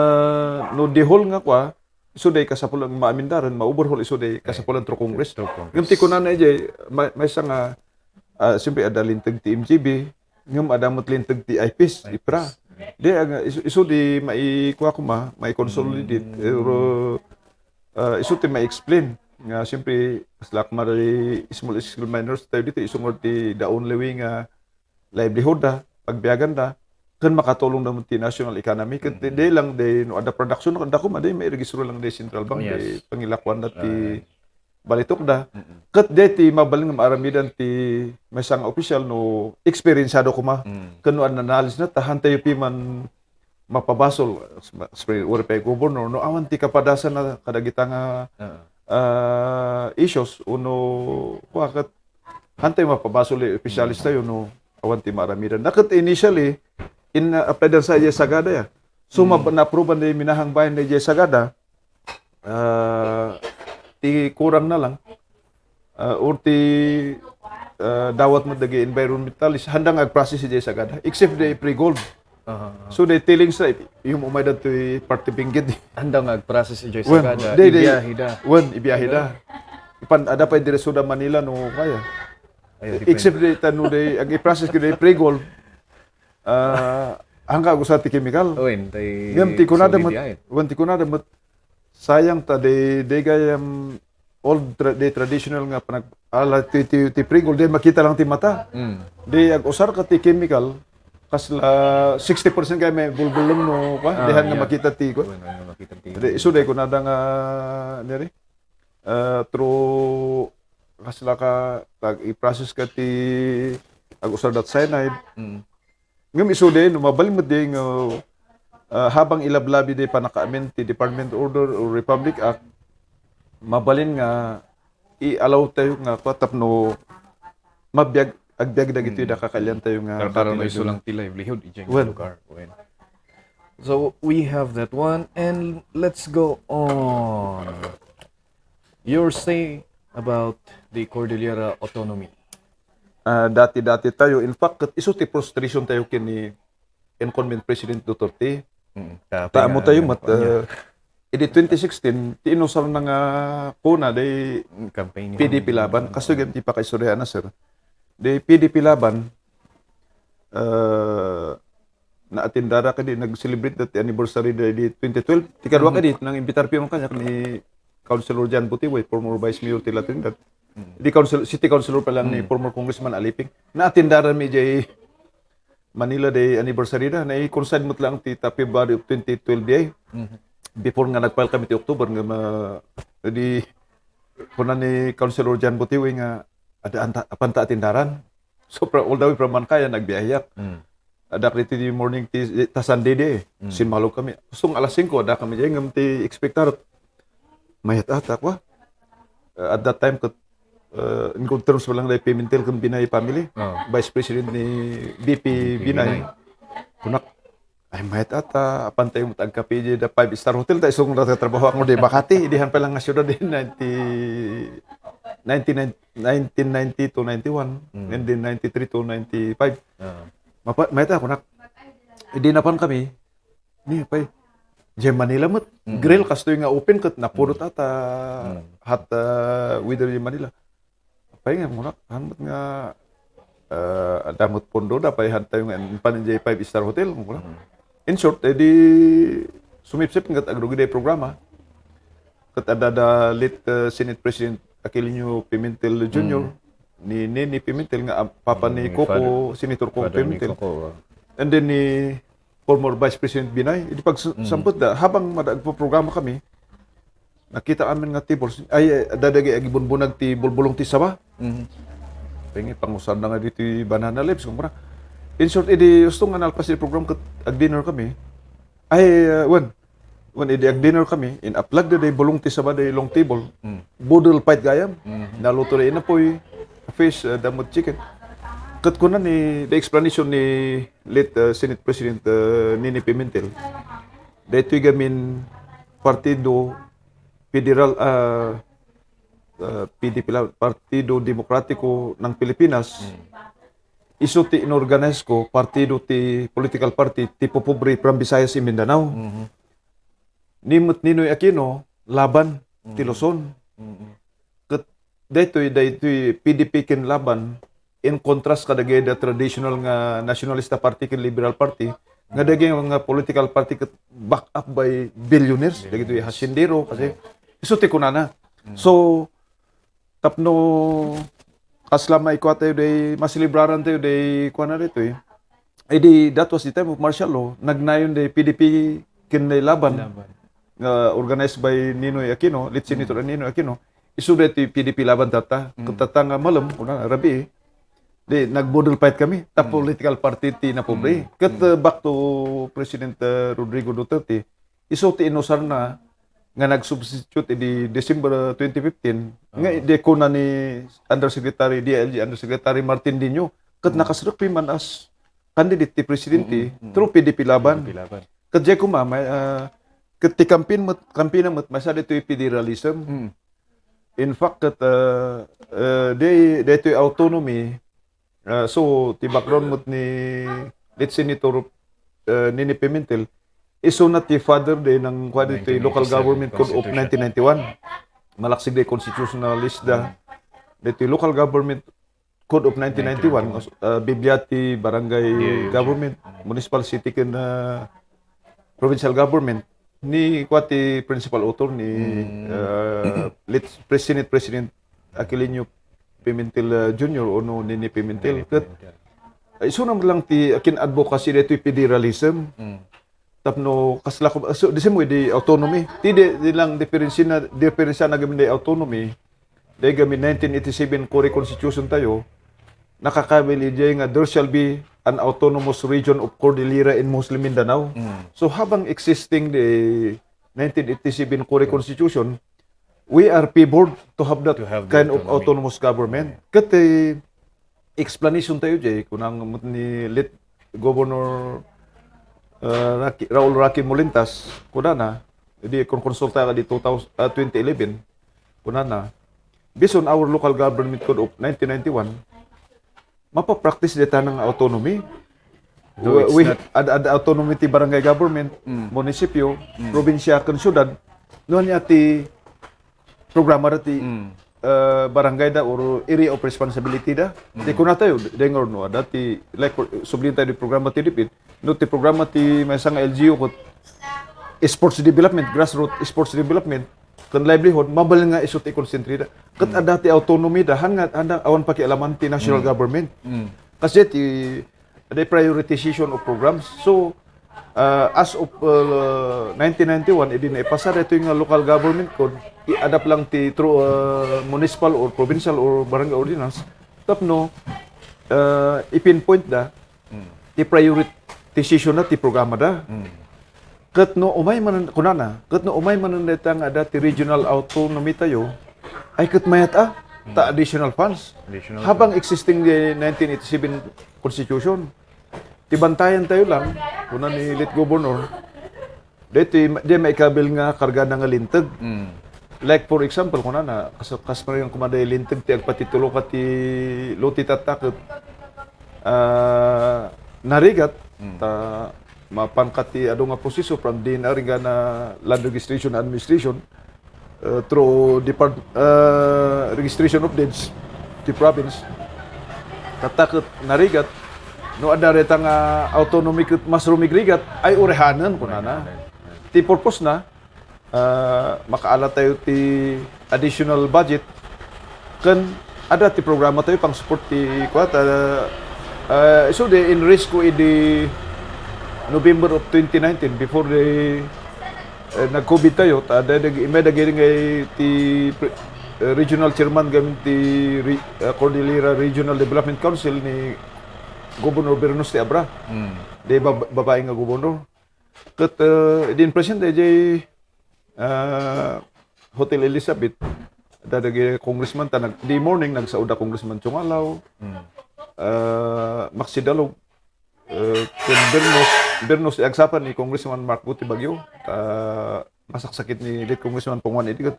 no, the whole nga kwa, isu day kasapulan maamindaran, ma-overhaul isu day Ay. Kasapulan through Congress. Through Congress. Ngem ti kunana ijay, ma-, maysa nga, ah, siyempre, ada linteg ti M G B, ngem ada met linteg ti I P S, I P S. IPRA. Di, aga, isu, isu di maikua kuma, mai-consolidate, Mm. eh, ro-, ah, isu ti mai-explain. nga, siyempre, as like mari small scale miners tayo dito, isungod ti the only way nga livelihood da, pagbiagan da, ken makatulong da ti national economy. Ket di, di lang di, no, adda production, adda kuma, di, may registro lang di central bank, Yes. di, pangilakuan da ti Ay. balitok da. Mm-mm. Ket di ti mabalin nga maaramidan ti maysa nga opisyal no eksperyensado kuma. Mm. Ken no adda knowledge na, ta hantay piman mapabasol, sp-, sp-, wari pay governor, no, awan ti kapadasan na kadagita nga, Oo. ah, issues, uno, kua ket, hantay mapabasol ti opisyalis tayo, no, awan ti maaramidan. Na ket initially, in, uh, applied sa idiay Sagada, ya. So, Mm. mab-, na-approve-an di minahang bayan na idiay Sagada, ah, ti kurang na lang, ah, or ti, ah, dawat mo dagi environmentalist, handa nga ag-process idiay Sagada, except di pre-gold. Aha, aha. So, di tiling sa, yung umay da to'y parte binggit. Handa nga ag-process idiay Wen, Sagada, di, di, ibiyahe da. Wen, ibiyahe da. Ipan, ada pa diretso da Manila, no, kaya. Ay, depende. Except di, tano di, ag-process ko di pre-gold, ah, hangka gusto ti chemical. Wen, tay Ngem ti kunada so met, biyahe. Wen, ti kunada met, sayang ta, di, di gayam old tra-, di traditional nga panag-, ala ti, ti, ti pre-gold, di makita lang ti mata. Mm. Di ag-usar ka ti chemical, kasla sixty percent kay may bulbulong no, pa, Ah, dihan nga yeah. makita ti, ko. Wen, ano makita ti Di, isu di kunada nga, neri? Ah, through, kasla ka, tag, i-process ka ti, ag-usar dat cyanide. Mm. Ngem isu di, no, mabalin met di nga, ah, habang ilablabi di panakaamin ti Department Order o Republic Act, mabalin nga i-allow tayo nga kua tapno mabiag, agbiag dagitoy Mm. da kakailian tayo nga Para, para dati na maiso lang ti livelihood, ijay nga Well. lugar. Well. So, we have that one, and let's go on. Your say about the Cordillera Autonomy. Ah, dati-dati tayo. In fact, ket isu ti frustration tayo ken ni incumbent President Duterte. Mm, Ta amo tayo met, ah, idi twenty sixteen, ti inusar na nga kuna, di Campaign P D P Laban. Kastoy gayam ti pakaistoryahan na, sir. Di P D P Laban, ah, naatindara kadi, nag-celebrate da ti anniversary da di twenty twelve. Ti kadua Mhm. kadi, nang imbitar piman kaniak ni Councilor John Butiway, former Vice Mayor ti La Trinidad. Mhm. Di council, city councilor pa lang ni Mhm. former Congressman Aliping. Naatindara mi jay Manila Day anniversary da. Nai-coincide met lang ti ta February of twenty twelve di ay. Mhm. Before nga nag-file kami ti October nga ma-, di, kuna ni Councilor John Butiway nga, "Ada anta, apanta atindaran." So, from, all the way from Mankayan, nagbiyaheak. Mm. Adak diti di morning ti, ta Sunday di eh. Mm. Simmalog kami. Kusong alas singko, ada kami di, ngem ti expectar. Mayat ata, kwa? Uh, at that time, ket, uh, in good terms pa lang di Pimentel ken Binay family. Oh. Vice President ni V P V P Binay. Binay. Kunak, ay, mayat ata, apan tayo met agkape di da five star hotel, ta isong nagtatrabaho ako di Makati, idihan pa lang nga syudad di ninety, nineteen ninety to ninety-one, Mm. and then ninety-three to ninety-five. Ah. Mapa-, mayat ako, nak-, idi napan kami, ni, pay, di Manila met, Mm. grill, kastoy nga open, ket napudot Mm. ata, Mm. hot, ah, weather di Manila. Pay nga, muna, han met nga, ah, adda met pondo da, pay han tayo nga, pan jay five star hotel, muna. Mm. In short, eh, di sumipsip nga agrugi da programa. Ket adda da late, ah, Senate President Aquilino Pimentel Junior, Mm. ni Nene Pimentel nga, ah, papa ni Mm, Coco, father, Senator Coco father ni Pimentel. Coco, ah. And then ni former Vice President Binay, idi pag Mm. sampot da, habang mada-, agpo-programa kami, nakita amin nga table, ay, eh, dadagay agibunbunag ti bulbulong ti saba. Mhm. Pengi, pangusar na nga ditoy banana leaves, kumpara. In short, idi gusto nga nalpas ti program ket ag-dinner kami. Ay, uh, wen, wen, idi ag-dinner kami, in-aplag da day bulong ti saba day long table. Mm. Boodle fight gayam. Mhm. Naluto day inapoy, fish, uh, damot chicken. Ket kuna ni, the explanation ni late, uh, Senate President, uh, Nene Pimentel, daytoy gamin partido federal, ah, ah, P D P la, Partido Demokratiko ng Pilipinas, Mm. isu ti inorganize ko, partido ti political party, ti pupobre from Visayas and Mindanao. Mhm. Ni met Ninoy Aquino, Laban, ti Mm. Luzon. Mm. Ket daytoy, daytoy P D P ken Laban, in contrast kadagiti traditional nga nationalista party ken liberal party, nga dagiti nga political party ket back up by billionaires, Billionaires. dagiti hasindero, kasi isu ti kunana, So, tapno kasla maikua tayo, day maselebraran tayo, day kuana ditoy. Eh, di, that was the time of martial law. Nagnayon day P D P ken day Laban. Laban. Nga organized by Ninoy Aquino, late Senator Ninoy Aquino. Isu daytoy P D P Laban tatta. Ket tatta nga malem, kuna, rabii. Di, nag-boodle fight kami. Ta political party ti napobre. Ket, uh, back to President, uh, Rodrigo Duterte, isu ti inusarna nga nag-substitute idi December twenty fifteen, nga idi kuna ni Undersecretary, D I L G Undersecretary Martin Dinho, ket nakaserekpi man as candidate ti presidente through P D P Laban. P D P Laban. Ket diay koma, may, ah, ket ti campaign met, campaign met, maysa ditoy federalism. In fact, ket, ah, ah, day, daytoy autonomy, ah, so, ti background met ni late Senator, ah, Nene Pimentel, isuna ti father day nang, kuan, ditoy Local Government Code of nineteen ninety-one. Malaksig day constitutionalist da. Ditoy Local Government Code of nineteen ninety-one, uh, Biblia ti barangay government, municipal, city, ken, uh, provincial government. Ni, kua, ti principal author ni, uh, late Pres-, Senate President Aquilino Pimentel, uh, Junior, ono Nene Pimentel. Ket, uh, isuna lang ti akin advocacy daytoy federalism. Tapno kasla ko, so, di simo idi autonomy. Ti di, di lang diferensya na, diferensya na gamin di autonomy. Day gamin nineteen eighty-seven Cory Constitution tayo, nakakabil idiay nga there shall be an autonomous region of Cordillera and Muslim Mindanao. So habang existing the nineteen eighty-seven Cory Constitution, we are favored to have that kind of autonomous government. Ket, eh, explanation tayo jay, kunang met ni late Governor, uh, Rocky, Raul Rocky Molintas, kunana, idi konkonsulta ka di two thousand, uh, twenty eleven, kunana, based on our Local Government Code of nineteen ninety-one, mapapractice dayta nga autonomy. Though it's not, ad-, ad-, autonomy ti barangay government, munisipyo, probinsya, ken syudad, no ania ti programa da ti, eh, barangay da or area of responsibility da. Ti kuna tayo, dengor no, ada ti, like, for, subli tayo di programa ti DepEd, no, ti programa ti maysa nga L G U ket sports development, grassroots sports development, ken livelihood, mabalin nga isu ti concentrate da. Ket ada ti autonomy da, han nga, han nga awan pakialaman ti national government. Kasi ti, the prioritization of programs. So, uh, as of, uh, nineteen ninety-one, idi naipasa daytoy nga local government code, i-adapt lang ti through, uh, municipal or provincial or barangay ordinance, tapno, uh, i-pinpoint da ti prioritization na ti programa da. Ket no umay manen, kunana, ket no umay manen dayta nga adda ti regional autonomy tayo, ay ket mayat a, ta additional funds. Additional funds. Habang existing the nineteen eighty-seven Constitution, ti bantayan tayo lang, kuna ni late Governor, daytoy, di maikabil nga kargada nga linteg. Like, for example, kunana, kas-, kasparingan koma day linteg ti agpatitulo ka ti lote tatta ket, ah, narigat, ta mapan ka ti adu nga proseso from D N R inggana Land Registration Administration, uh, through depart-, uh, registration of deeds ti province. Tatta ket narigat, no adda dayta nga autonomy ket mas rumigrigat, ay urehanen, kunana. Ti purpose na, ah, makaala tayo ti additional budget ken adda ti programa tayo pang support ti kuat, ah, ah, isu di in risk ko idi November of twenty nineteen, before the, eh, nag-COVID tayo, ta adda dag-, may dagiti ngay ti pre-, eh, regional chairman gamin ti re-, ah, Cordillera Regional Development Council ni Governor Bernos ti Abra. Di bab-, babae nga gobernador. Ket, eh, idi in-present idiay, ah, Hotel Elizabeth, adda dagiti congressman, ta nag-, di morning, nagsao da Congressman Chong Alaw, ah, Maxi Dalog, eh, ken Bernos, Bernos, iagsapan ni Congressman Mark Go ti Baguio, ta masaksakit ni late Congressman Pong Juan idi ket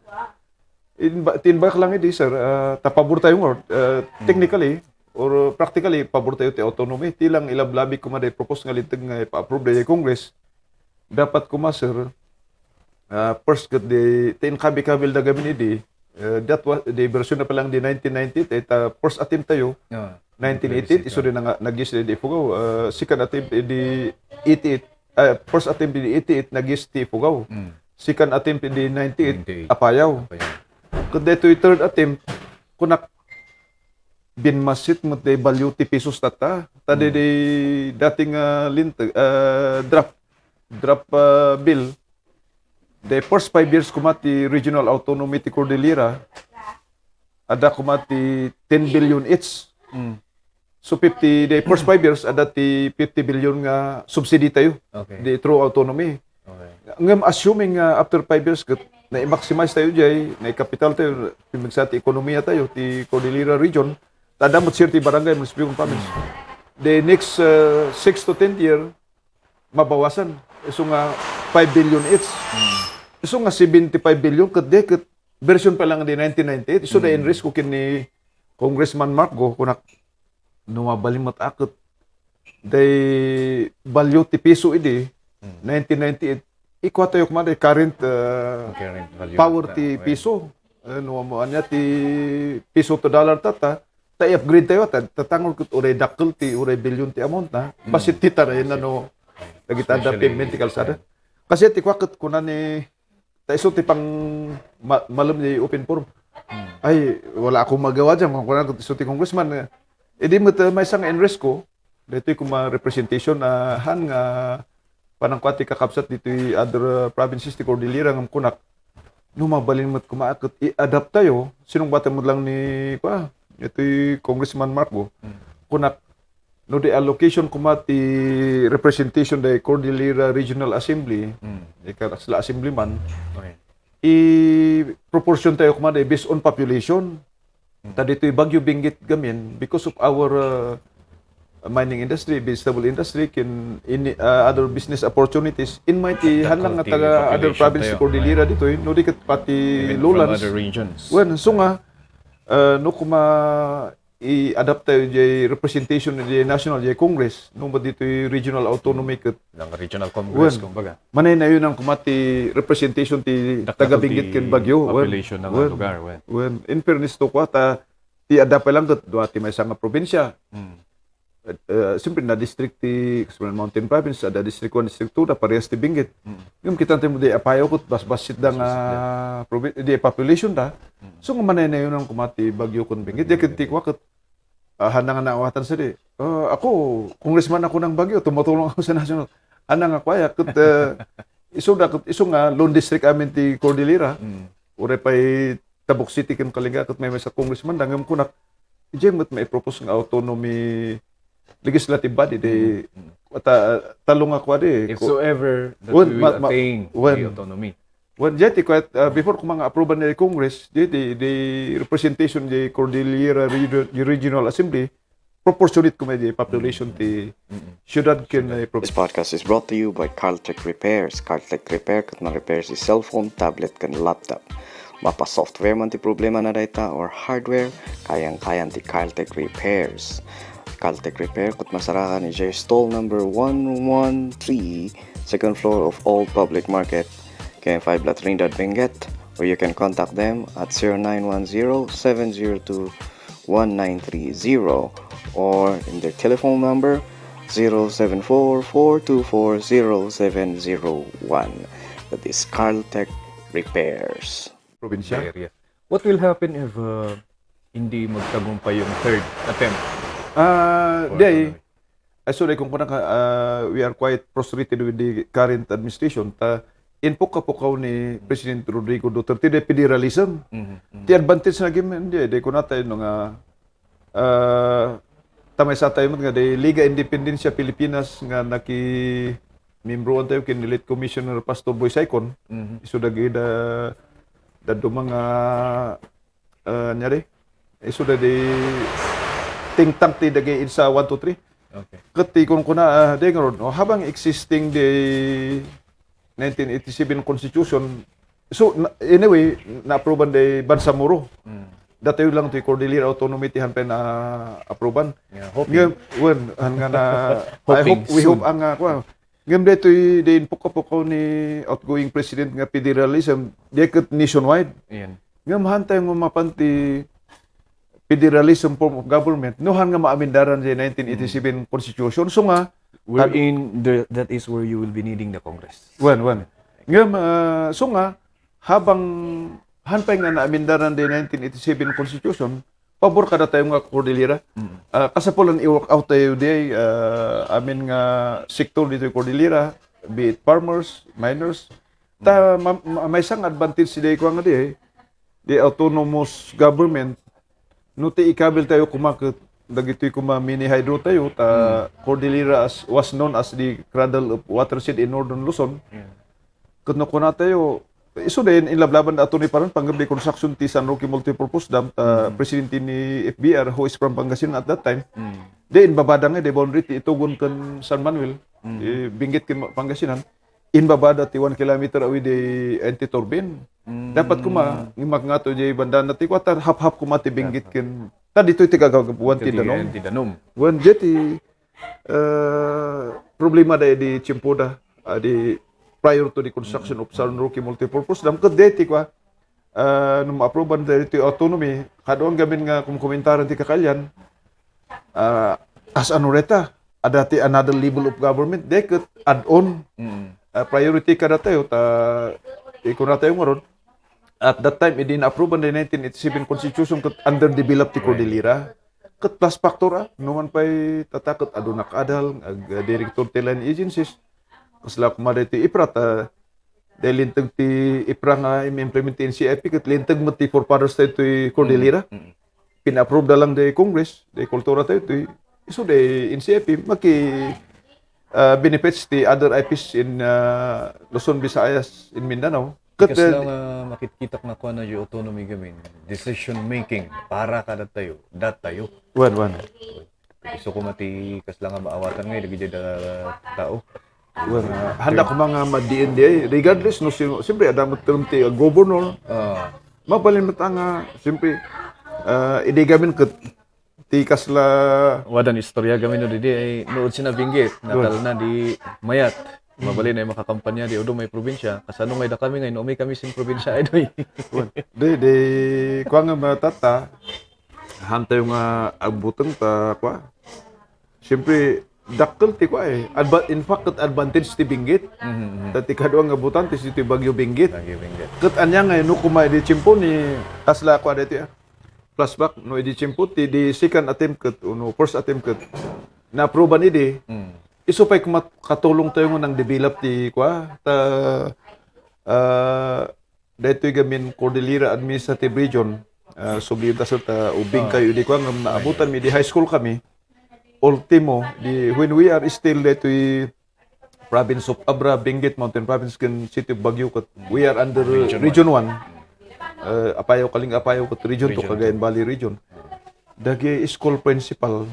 Inba-, ti imbagak lang idi, sir, ah, ta pabor tayo nga, ah, technically or practically, pabor tayo ti autonomy. Ti lang ilablabig koma day propose nga linteg nga ipa-approve day Congress. Dapat koma, sir, ah, first ket di, ti inkabi-kabil da gamin idi, eh, that was, the version na pa lang di nineteen ninety-eight, eh, ta first attempt tayo, nineteen eighty-eight, isu din nga nag-yes di Ifugao, ah, second attempt, eh, di eighty-eight, ah, first attempt di eighty-eight, nag-yes ti Ifugao. Second attempt idi ninety-eight, ninety-eight. Apayao. Apayao. Ket daytoy third attempt, kunak, binmasit met day value ti pesos tatta. Ta Mm. daydi dating, ah, linteg, ah, draft, draft, ah, bill, the first five years koma ti regional autonomy ti Cordillera, adda koma ti ten billion each. Mm. So, fifty, the first five years, adda ti fifty billion nga subsidy tayo. Okay. Di through autonomy. Okay. Ngem, assuming nga after five years, ket nai-maximize tayo jay, nai-capital tayo, pimigsa ti ekonomiya tayo, ti Cordillera region, ta adda met sir ti barangay, municipio, province. Mm. The next, uh, six to ten year, mabawasan. Isu nga five billion each. Mm. Isu nga seventy-five billion, ket di, ket version pa lang di nineteen ninety-eight. Isu da Mm. in risk ko ken ni Congressman Mark Go, kunak, no mabalin met a ket, day value ti piso idi, Mm. nineteen ninety-eight, ikua tayo koma day current, uh, Current value power na, ti okay. piso. Eh, no, mo, ania ti piso to dollar tata, ta i-upgrade tayo, ta, tatangol ket uray dakkel ti, uray billion ti amount na, Mm. basit ti tarayan na, Basit. no, dagita da Especially payment ti kalsada. Kasi ti kua ket kuna ni, ta isu ti pang ma-, malem di open forum. Hmm. Ay, wala akong magawa diyan. Kung kuna isu ti congressman, eh, idi met, eh, maysa nga in risk ko, daytoy koma representation, ah, han nga panangkua ti kakabsat ditoy other, ah, provinces ti Cordillera ngem kunak, no mabalin met koma ket i-adapt tayo, sinungbaten met lang ni, kua, itoy Congressman Mark Go. Hmm. Kunak, no, the allocation koma ti representation da Cordillera Regional Assembly, Mm. ika-, sila assemblyman, Okay. i-proportion tayo koma da based on population. Mm. Ta ditoy Baguio, Benguet, gamin, because of our, uh, mining industry, vegetable industry, ken ini, uh, other business opportunities, in might ti han lang nga Dakkel ti taga other population province ti tayo. Cordillera Right. ditoy, no, di ket pati Even from lowlands. other regions. Wen, so nga, uh, no, koma i-adapt tayo jay representation jay national, jay Congress, no, ba ditoy regional autonomy ket Ng regional Congress, Wen. kumbaga. Manaynayonan koma ti representation ti Dakkel taga Benguet ti ken Baguio. Wen. population ng Wen. lugar, wen. Wen. In fairness to kua, ta ti adda pa lang ket dua ti maysa nga probinsya. Mm. Eh, eh, siyempre, na district ti, kasi Mountain Province, adda District one, District two, da parehas ti Benguet. Mm. Ngem kita tayo di apayo ket basbasit da nga Basbasit da. provi-, di population da. Mm. So, nga manaynayonan koma ti Baguio ken Benguet. Di ket ti kua ket, ah, handa nga naawatan sa di. Ah, ako, congressman ako ng Baguio, tumutulong ako sa national. Handa nga kua ya, ket, eh, isu da, ket isu nga lone district amin ti Cordillera. Mm. Uray pay Tabuk City ken Kalinga ket maymaysa congressman da ngem kunak, idiay met maipropose nga autonomy legislative body, di, Mm, mm. ta-, tallo nga kua di, If ku-, so ever that Wen, we will ma-, ma-, attain wen. the autonomy. Wen, diay ti ket, ah, before koma nga approban ni Congress, di, di, di representation di Cordillera Regio-, Regional Assembly, proportionate koma di population Mm, ti mm, mm. syudad ken, eh, This province. podcast is brought to you by Caltech Repairs. Caltech Repair, ket ma-repair ti cellphone, tablet, ken laptop. Mapa software man ti problema na dayta or hardware, kayang-kayan ti Caltech Repairs. Caltech Repair, ket masarakan idiay stall number one one three, second floor of Old Public Market, K M five Latrindad, Benguet, or you can contact them at zero nine one zero, seven zero two, one nine three zero, or in their telephone number, zero seven four, four two four, zero seven zero one. That is Caltech Repairs. Probinsya. Area. What will happen if, uh, hindi magtagumpay yung third attempt Ah, for di ay. autonomy? Ay, sorry, kung kunang ka, ah, we are quite frustrated with the current administration. Ta, inpukkapukaw ni President Rodrigo Duterte the federalism. Mhm, mhm. Ti advantage na game, hindi, di ko na tayo nga, ah, ta maysa tayo man nga, the Liga Independencia Filipinas nga naki-, membroan tayo ken ni late Commissioner Pastor Boy Saicon, Mhm. isu dagiti da, da dumang, ah, ah, nyari? Isu da di think tank ti dagiti EDSA one two three. Okay. Ket ti kunkuna, ah, di nga rod, no? Habang existing the nineteen eighty-seven Constitution, so, na-, anyway, na-approvean di Bangsamoro. Mm. Datayo lang ti Cordillera Autonomy ti han pay na-approvean. Yeah, hoping. Nga, wen, han nga na, I Hoping hope, we soon. hope ang, ah, kuwan. Ngem daytoy, di inpukkapukaw ni outgoing president nga federalism, di ket nationwide. Ayan. Ngem han tayo nga mapan ti federalism form of government, no han nga maamindaran di nineteen eighty-seven Constitution. So nga, Wherein the, that is where you will be needing the Congress. Wen, wen. Ngem, ah, so nga, habang han pay nga naamendaran di nineteen eighty-seven Constitution, pabor kadatayo nga Cordillera. Ah, kasapulan i-work out tayo di, ah, amin nga sektor ditoy Cordillera, be it farmers, miners. Ta ma-, ma-, maysa nga advantage di kuan nga di, eh, di autonomous government, no ti ikabil tayo kuma ket dagitoy kuma mini hydro tayo, ta Cordillera as, was known as the cradle of watershed in Northern Luzon. Ket no kuna tayo, isu da in-, inlablaban da Attorney Paran panggabi construction ti San Roque Multipurpose Dam, ta presidente ni F B R, who is from Pangasinan at that time. Di inbabada nga, di boundary ti Itogon ken San Manuel. Eh, Benguet ken Pangasinan. Inbabada ti one kilometer away di anti-turbine. Dapat kuma, ngimak nga to, di banda na ti kuatar, hap-hap kuma ti Benguet ken. Ta ditoy ti gagabuan ti danum. Ti danum. Wen, di ti, eh, problema da di tiempo da, ah, di prior to the construction of San Roque Multipurpose Dam. Ket di ti kua, ah, no ma-approvean da ti autonomy, kaduan gamin nga kumkomentaran ti kakalian, ah, as ano reta, adda ti another level of government, di ket add-on, ah, priority kadatayo, ta, ikuna tayo ngarud, at that time, idi na-approvean the nineteen eighty-seven Constitution ket underdeveloped ti Cordillera. Ket plus factor, ah, no man pay tata ket aduna kadal, ag-, director ti line agencies. Kasla kuma daytoy IFRA, ta, dahil linteg ti IFRA nga im-implement ti N C I P, ket linteg met ti forefathers tayo ti Cordillera. Pina-approve da lang di Congress, di kultura tayo ti, isu di N C I P, maki, ah, benefits ti other I Ps in, ah, Luzon, Visayas, in Mindanao. Ket, kasla nga makitkitak nga kuana di autonomy gamin, decision making para kadatayo, datayo. Wen, wen. Isu kuma ti kasla nga maawatan nga dagiti da tao. Wen, ah, handa kuma nga madiin di ay. Regardless, no, si-, siyempre, adda met ti governor. Ah. Mabalin met nga, siyempre, ah, idi gamin ket ti kasla Wadan istorya gamin no didi ay nuod sina Benguet, natalna di mayat. Mabalin ay makakampanya di udum ay probinsya. Kasano ngay da kami ngay no umi kami sin probinsya ay doy. Wen, di, di, kuwan nga matata, han tayo nga agbuteng ta, kwa. Siyempre, dakkel ti kwa eh. Adva-, in fact, ket advantage ti Benguet. Mhm, mhm. Ta ti kadua nga butante, ti Baguio Benguet. Baguio Benguet. Ket ania nga, no, kuma di tiempo ni, kasla kwa daytoy, ah. Flashback, no, idi tiempo, ti di second attempt ket, no, first attempt ket, na-approvean idi, isu pay kumat-, katulong tayo nga nang develop ti, kwa, ta, ah, daytoy gamin Cordillera Administrative Region, ah, subliyon ta sa ta ubing kayo idi, kwa, nga naabutan mi di high school kami, ultimo, di, when we are still daytoy province of Abra, Benguet, Mountain Province, ken City of Baguio, ket we are under Region one. Eh, Apayao, Kalinga Apayao, ket Region two, Cagayan Valley Region. Dagiti school principal,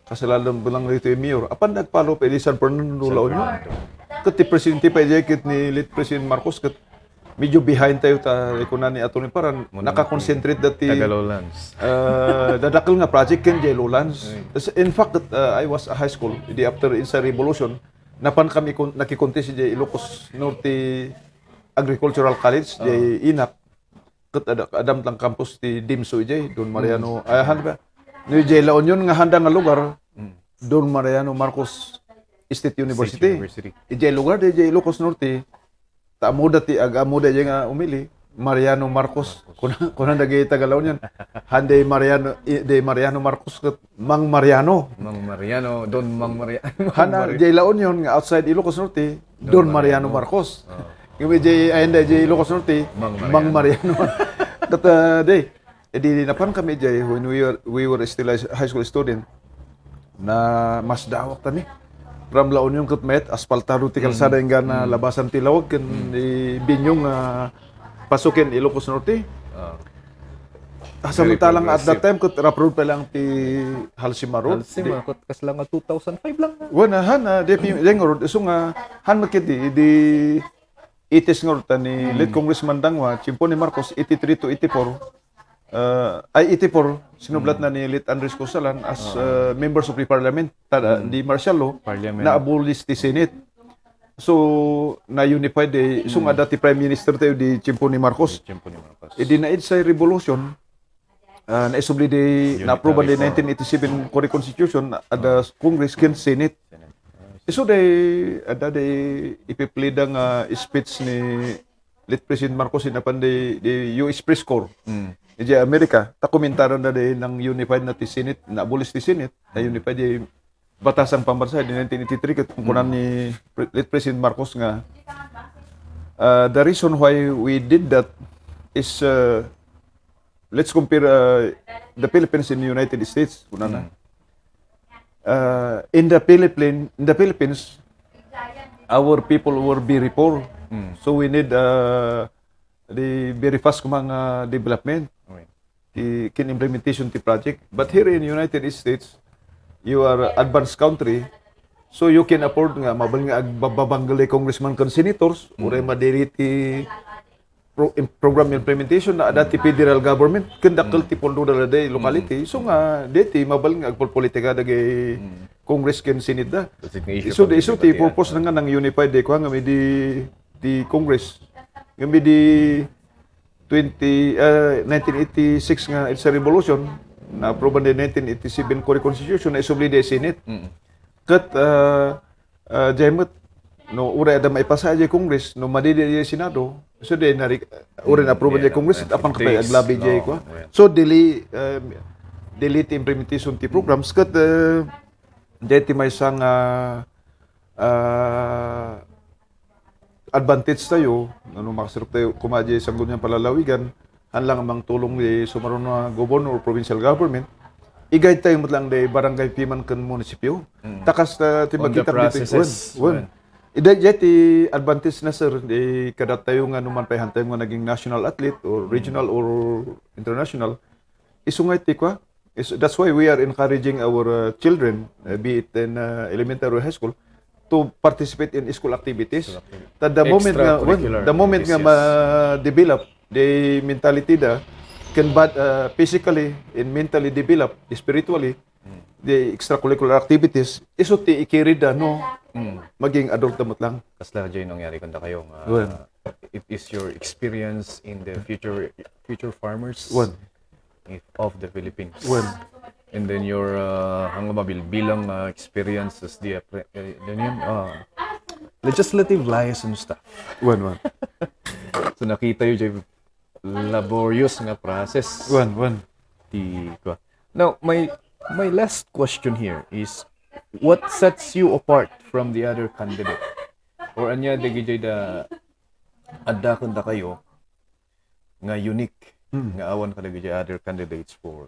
kasla lang daytoy mayor. Apan nagpalo pa idi San Fernando, La Union. Ket ti presidente pa idi ket ni late President Marcos, ket medyo behind tayo ta, ikuna ni Attorney Paran, naka-concentrate dati, Tagalolans. Ah, dadakkel nga project ken jay Lowlands. In fact, ah, I was a high school, di after insay revolution, napan kami kun-, nakikontes di Ilocos Norte Agricultural College, di inak. Ket ada-, adam lang campus ti DIMSU ijay, Don Mariano, ah, han ba? No ijay La Union nga handa nga lugar, Don Mariano Marcos State University. Ijay lugar, di ijay Ilocos Norte, ta ammoda ti ag-ammoda ijay nga umili, Mariano Marcos. Kuna, kuna dagiti taga La Union. Han di Mariano, i-, di Mariano Marcos ket Mang Mariano. Mang Mariano, Don Mang Maria-, Mang Hana, Mari- jay La Union nga outside Ilocos Norte, Don Don Mariano Mariano. Marcos. Oo. Kami jay, ayanda jay Ilocos Norte, Mang Mariano. Mang Mariano. Ket, uh, di, edi napan kami jay when we were, we were still a high school student, na mas dawak kami. From La Union ket met, asfaltado ti kalsada, mm, inggana, mm, labasan ti lawag ken, mm, di Binyong, ah, pasuken Ilocos Norte. Ah. Very progressive. Samantala nga at that time, ket rough road pa lang ti Halsima Road. Halsima, di, ket kasla nga two thousand five lang na. Wen, ah, han, ah, di pi-, di nga road, isu nga, han, makit di, di eighties nga road, ta ni, mm, late Congressman Dangwa, tiempo ni Marcos, eighty-three to eighty-four. Ah, ay, eighty-four, sinublat, mm, na ni late Andres Cosalan as, ah, members of the parliament, ta, mm, di martial law, parliament, na-abolish ti Senate. So, na-unified di, isu nga, mm, adda ti Prime Minister tayo di tiempo ni Marcos. Di tiempo ni Marcos. Idi na-, idsay revolution, ah, naisubli di, unified, na-approve di, oh, nineteen eighty-seven Korea Constitution, adda, oh, Congress ken Senate. Senate. Ah, isu di, adda di ipiplida nga speech ni late President Marcos, napan di, di U S Press Corps. Mm. Idiay Amerika, ta komentaran da di nang unified na ti Senate, na-abolish ti Senate, na unified di batasang pambansa di nineteen eighty-three, ket kunan ni Pre- late President Marcos nga, uh, the reason why we did that is, uh, let's compare, uh, the Philippines and the United States, kunana. Uh, in the Philippine, in the Philippines, our people were very poor. So we need, uh, the very fast koma nga development. Okay. Ti ken implementation ti project. But here in United States, you are advanced country, so you can afford nga mabalin nga agbababanggal congressman ken senators, uray madiri ti pro- im- program implementation na adda ti federal government, ken dakkel ti pondo da di locality. So nga, deti mabalin nga agpolpolitika dagiti congress ken senate da. Does it make you Isu, isu ti pagdebatian? Purpose na nga nang unified di kua nga may di, di congress. Nga may di twenty, uh, nineteen eighty-six nga EDSA Revolution, na-approve in nineteen eighty-seven Korea Constitution, na isubli di Senate. Mm. Ket, uh, uh, jay met, no, uray adda maipasa jay Congress, no, madidi jay Senado, so di nari, uray na-approve jay Congress, apan katay aglabi jay kua. So, dili, uh, dili ti implementation ti programs, ket, uh, jay ti maysa nga, uh, advantage tayo, no, makasirok tayo koma jay Sangguniang Palalawigan, han lang mangtulong di sumaruno nga governor or provincial government, i-guide tayo met lang di barangay piman ken munisipyo. Ta kas ta ti On the makita dito, processes. Wen, wen. Ida, ida ti advantage na, sir, di kada tayo nga numan pay han tayo nga naging national athlete or regional or international, isu nga iti kua. Is, that's why we are encouraging our, uh, children, uh, be it in, uh, elementary or high school, to participate in school activities. Ta the moment nga, wen, Extracurricular the moment nga activities, yes. Ma-develop the mentality da, ken bad, uh, physically and mentally develop, spiritually, the extracurricular activities, isu ti i-carry da, no? Maging adult na met lang. Kasla jay nangyari kanda kayo nga Wen. It is your experience in the future future farmers Wen. if- of the Philippines. Wen. And then your uh, ang mabilbilang uh, experience as the appre- uh, ano yun? Uh, legislative liaison staff. Wen, wen. So nakita yung jay laborious nga process. Wen, wen. Ti kua. Now, my my last question here is, what sets you apart from the other candidate? Or ania dagiti da adda kanda kayo nga unique nga awan kadagiti other candidates for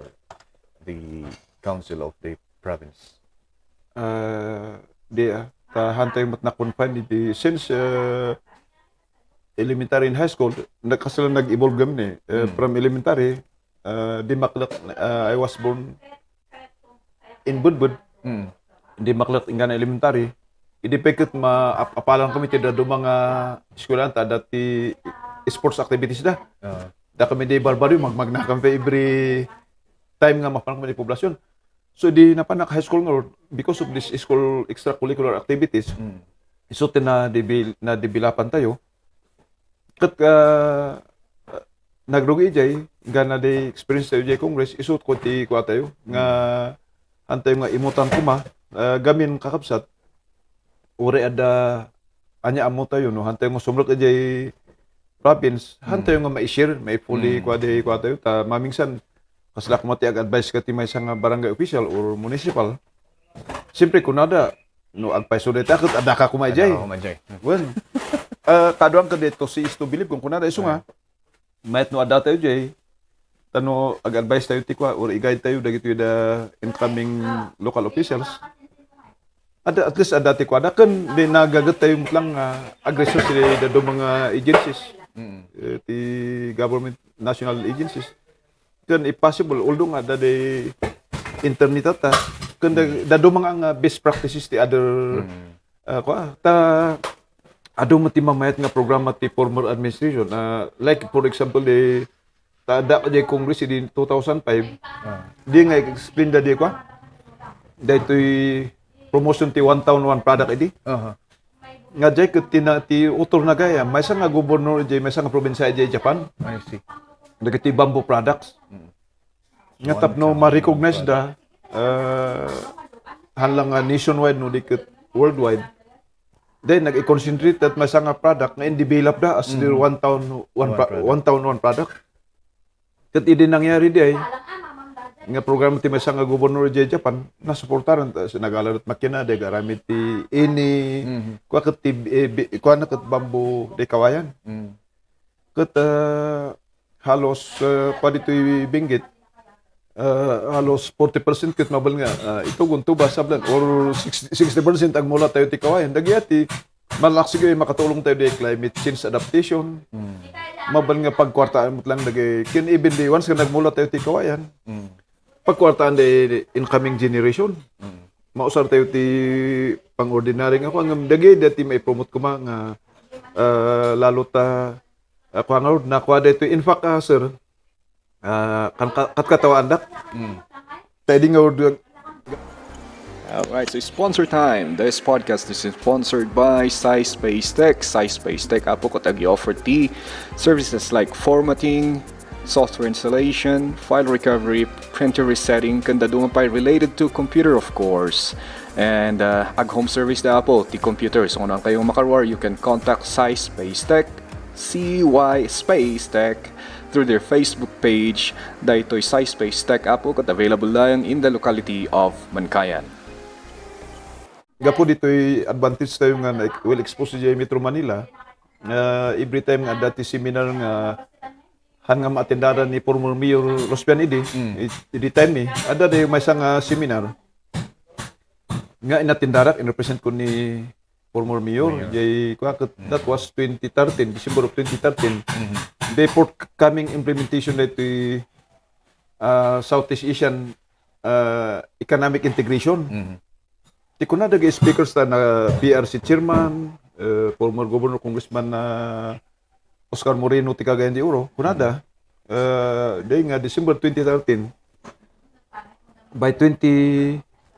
the council of the province? Ah, di, ah. Ta han tayo met na-confine iti, since, ah, elementary and high school, nagkasala nag-evolve kami ni. Eh, from elementary, ah, di maklak, ah, I was born in Budbud. Mm. Di maklak inggana elementary. Idi peket ma-, ap-, apalan kami ti daduma nga eskwelahan ta adda ti sports activities da. Ah. Da kami di barbaryo, magmagna kami every time nga mapan kami di poblasyon. So, di napanak high school nga, because of this school extracurricular activities, Mm. isu ti na-devel-, na-developan tayo. Ket, ah, nagrugi jay, gana di experience tayo jay Congress, isu ko ti kua tayo, nga han tayo nga imutan koma, ah, gamin kakabsat, uray adda ania ammo tayo, no? Han tayo nga sumrek jay province, han tayo nga ma-share, maipuli, kua di, kua tayo, ta mamingsan, kasla koma ti ag-advise ka ti maysa nga barangay official or municipal. Siyempre, kunada, no, agpayso dayta, ket adda ka koma jay. Ako, Majay. Well, ah, kaduan ka dito, si Isto Bilib, kung kunada, isu nga, mayat no adda tayo jay, tano ag-advise tayo ti kua, or i-guide tayo dagito da incoming local officials. Adda, at least adda ti kua da, ken di nagaget tayo lang nga agresyon ti daduma nga agencies. Mm. Eh, ti government national agencies. Then, if possible, although nga adda di internet ata, ken da, daduma nga, nga best practices ti other, ah, kua, ta, adu mo ti mamayat nga programa ti former administration. Ah, like, for example, di, ta, adda ka di Congress di two thousand five, di nga explain da di kua, daytoy promotion ti one town, one product idi. Aha. Nga jay ket ti na, ti utor na gayam, maysa nga gobernador jay, maysa nga probinsya jay Japan. I see. Dagiti bamboo products. Nga tapno ma-recognize da, ah, han lang nga nationwide no di ket worldwide. Then, nag-concentrate at maysa nga product nga in-develop da as their one town, one, pro- one town, one product. Ket idi nangyari di ay, nga programa ti maysa nga gobernador di Japan, nasuportaran ta, sinagalan ket makina, di agaramid ti ini, kua ket ti, eh, bi- kua na ket bamboo, di kawayan. Ket, ah, halos, ah, padi toy Benguet, ah, halos forty percent ket mabel nga, ah, ito gunto basablan, or sixty, sixty percent agmula tayo ti kawayan. Dagiti malaksig ay makatulong tayo di climate change adaptation. Mabel nga pagkwartaan met lang dagay, ken even di once nga nagmula tayo ti kawayan, pagkwartaan di incoming generation. Mausar tayo ti pang-ordinary nga kuan, ngem dagay dati maipromote kuma nga, ah, lalo ta, ah, kuan nga, nakua daytoy. In fact, ah, sir, ah, kan ka- kat katawaandak. Ta idi nga order. All right, so sponsor time. This podcast is sponsored by Sci Space Tech. Sci Space Tech, apo, ket agi-offer ti services like formatting, software installation, file recovery, printer resetting, ken dadduma pay related to computer, of course. And, uh, ag-home service da, apo, ti computer. So, kung ano kayo makaruar, you can contact Sci Space Tech, C Y Space Tech, through their Facebook page. Daytoy Sci Space Tech, apo, ket available lang in the locality of Mankayan. Gapu ditoy advantage tayo nga na- well exposed diay Metro Manila, ah, every time nga adda ti seminar nga han nga maatendaran ni former Mayor Rospian idi, i- idi time ni, adda di maysa nga seminar nga inatendarak, in-represent ko ni former Mayor, Jay Kwakut. That was twenty thirteen, December of twenty thirteen. The forthcoming implementation daytoy, ah, Southeast Asian, ah, economic integration. Ti kuna dagiti speakers ta na P R C chairman, eh, former governor, congressman na Oscar Moreno ti Cagayan de Oro, kunada, eh, day nga December twenty thirteen, by twenty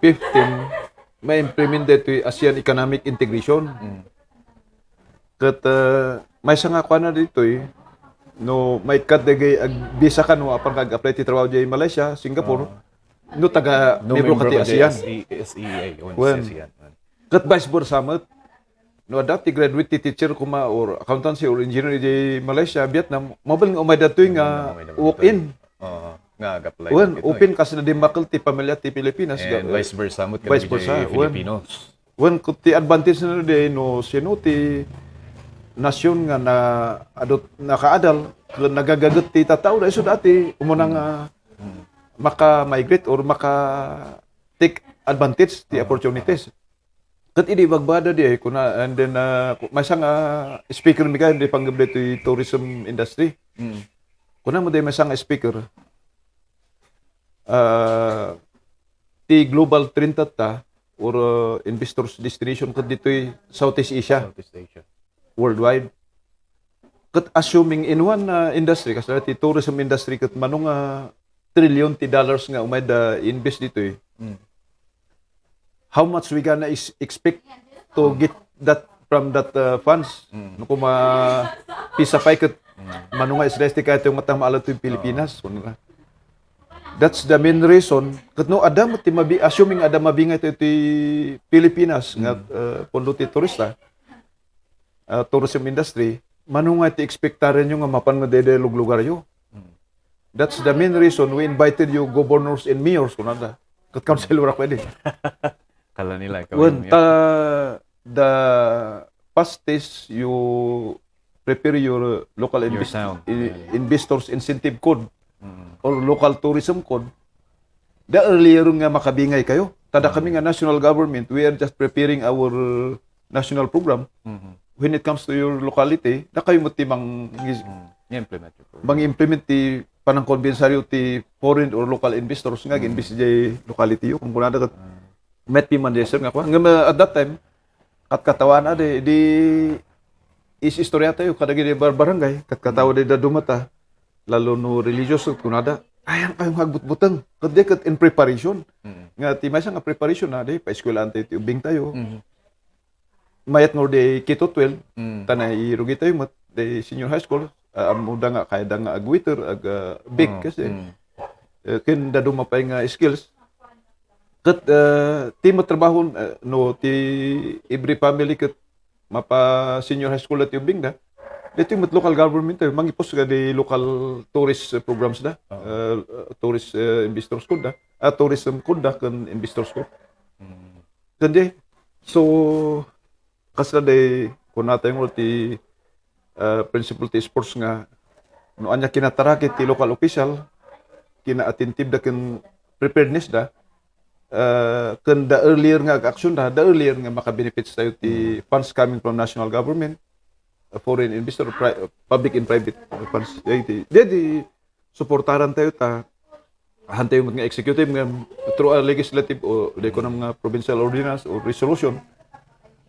fifteen, ma-implement daytoy ASEAN economic integration. Ket, eh, maysa nga kuana ditoy, no maikkat dagay ag-visa ka, no apan ka ag-apply ti trabaho diay Malaysia, Singapore, no taga membro ka ti ASEAN. S E A, wen, ket vice versa met. No adda ti graduate ti teacher kuma or accountancy or engineer di Malaysia, Vietnam, mabel nga umay datoy nga walk-in. Nga ag-apply. Wen, open kasi na dimmakkel ti pamilya ti Pilipinas. And vice versa, met vice versa, Filipinos. Wen, ti advantage na di no sino ti nasyon nga na adot nakaadal, nagagaget ti tattao, da isu dati umuna nga maka-migrate or maka take advantage ti opportunities. Ket idi bagbada di ay kuna, and then, ah, maysa nga speaker mi kayo, di panggap ditoy tourism industry. Kuna mo di maysa nga speaker, ah, ti global trend tatta or, ah, investors destination ket ditoy Southeast Asia. Southeast Asia. Worldwide. Ket assuming in one, ah, industry, kasla ti tourism industry, ket mano nga trillion ti dollars nga umayda invest ditoy. How much we gonna is- expect to get that from that, uh, funds? No kuma pisa pay ket mano nga slice ti kayat yung matang maalat to yung Pilipinas. Kuno na. That's the main reason. Ket no, adda mo ti mabi-, assuming adda mabingay to ti Pilipinas nga, uh, pundo ti turista, uh, tourism industry, mano nga ti expectaren nyo nga mapan nga dede luglugar yo? That's the main reason we invited you, governors and mayors, kunada. Ket councilor ako, edi. Kala nila ikaw. Wen, ta the fastest you prepare your local invest- investors incentive code or local tourism code, the earlier nga makabingay kayo. Tada kami nga national government, we are just preparing our national program. When it comes to your locality, da kayo mo ti mang- implement your program. Mang-implement ti panangkonbensaryo ti foreign or local investors nga ag-invest diay locality yo. Kung kunada ket met pi man diay, sir, nga kuan. Nga, uh, at that time, kat katawana di, di is istorya tayo, kadagiti bar-, barangay, kat katawa di dadumata, lalo no religious, kunada, ayan kayo nga agbutbuteng. Ket di ket in preparation. Nga ti maysa nga preparation na, di, paeskuelaan tayo ti ubing tayo. Mayat nga di K to twelve, ta nairugi tayo met, di senior high school, ah, ammoda nga, kayada nga ag-waiter, ag, ah, bake, kasi. Eh, ken daduma pay nga skills. Ket, eh, ti matrabaho, eh, no, ti every family ket mapa senior high school daytoy ubbing da. Daytoy met local government tayo, mangipus ka di local tourist, uh, programs da. Uh, uh, tourist, uh, investors code da. Ah, tourism code da, ken investors code. Ken di, so, kasla day, kunatayo nga ti, uh, principal ti sports nga, no anya kinataraki ti local official, kina-attentive da ken preparedness da, uh, ken the earlier nga ag-action da, the earlier nga maka-benefits tayo ti funds coming from national government, uh, foreign investor, pri-, public and private funds. Di, di, di, di, suportaran tayo ta, han tayo nga executive nga through a legislative o di ko nga provincial ordinance or resolution,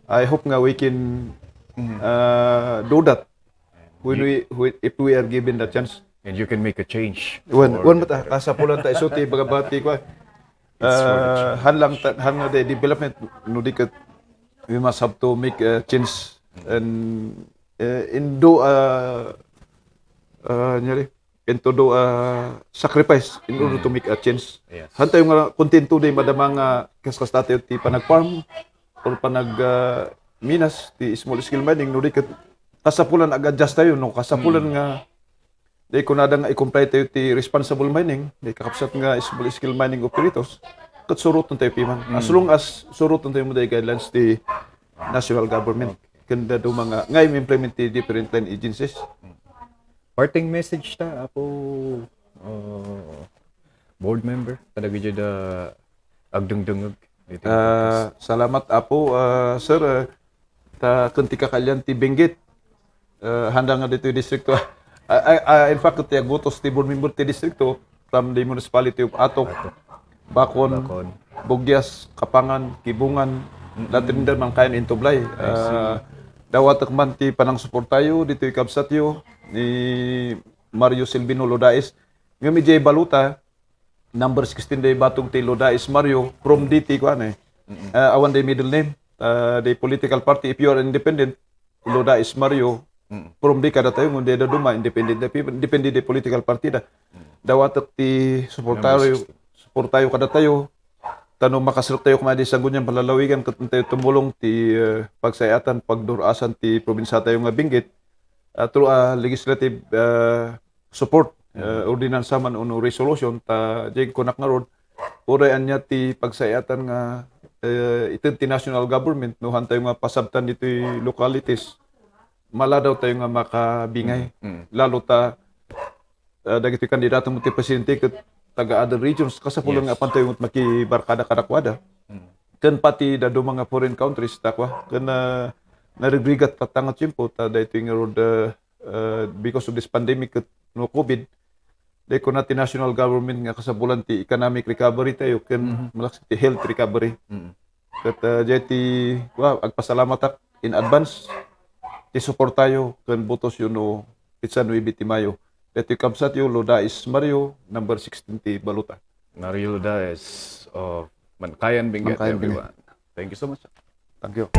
I hope nga we can, uh, do that when we, we, if we are given the chance. And you can make a change. Wen, wen met, ah, kasapulan ta isu ti bagabati ko. Uh, han lang ta, han nga the development, no di ket, we must have to make a change and, uh, indo, uh, uh, nyari, and to do a sacrifice in order to make a change. Yes. Han tayo nga kontento di madama nga kas-, kasta tayo ti panag-farm or panag, ah, minas ti small scale mining, no di ket kasapulan ag-adjust tayo, no? Kasapulan nga di kunada nga i-comply tayo ti responsible mining, di kakabsat nga small scale mining operators, ket suroten tayo piman. As long as suroten tayo mo di guidelines ti national government, ken da duma nga, nga implement ti different line agencies. Parting message ta, Apo, uh, board member, kadagiti da agdengdengngeg. Ah, salamat, Apo. Ah, sir, ah, ta ken ti kakalian ti Benguet. Ah, handa nga ditoy distrikto. Ah, ah, ah, in fact, ti agbutos ti board member ti distrikto from the municipality of Atok, Bakon, Bakon. Bugias, Kapangan, Kibungan, dati rin man kayan Intublay. Ah, dawatek man ti panangsuportayo ditoy kabsatyo ni Mario Silvino Lodais. Ngem idiay Baluta, number sixteen day batog ti Lodais Mario, from D T kuan eh. Ah, awan day middle name. Ah, day political party, if you are independent, Lodais Mario, from di kadatayo, ngem di da duma, independent, depende di political party da. Dawatek ti suportayo, suportayo kadatayo, tano makaserrek tayo kumadi sa ngunyan palalawigan, ket tayo tumulong ti, eh, pagsayatan, pagdur-asan ti probinsya tayo nga Benguet, ah, through a legislative, ah, support, eh, ordinansa man uno resolution, ta diay kunak ngarud, uray ania ti pagsayatan nga, eh, ited ti national government, no han tayo nga pasabtan ditoy localities, maladaw tayo nga makabingay. Lalo ta, ah, dagiti kandidato mo ti presidente ket taga other regions, kasapulan nga apan tayo met makibarkada kadakuada. Ken pati da duma nga foreign countries, ta kua, ken, ah, narigrigat tatta nga tiempo, ta daytoy ngarud, ah, uh, because of this pandemic ket no COVID, di kuna ti national government nga kasapulan ti economic recovery tayo ken malaksid ti health recovery. Ket, uh, diay ti, wa, agpasalamatak in advance ti support tayo ken butosyo no petsa nuebe ti Mayo. Diay ti kabsatyo, Lodais Mario, number sixteen ti Baluta. Mario Lodais of Mankayan, Benguet, everyone. Thank you so much. Thank you.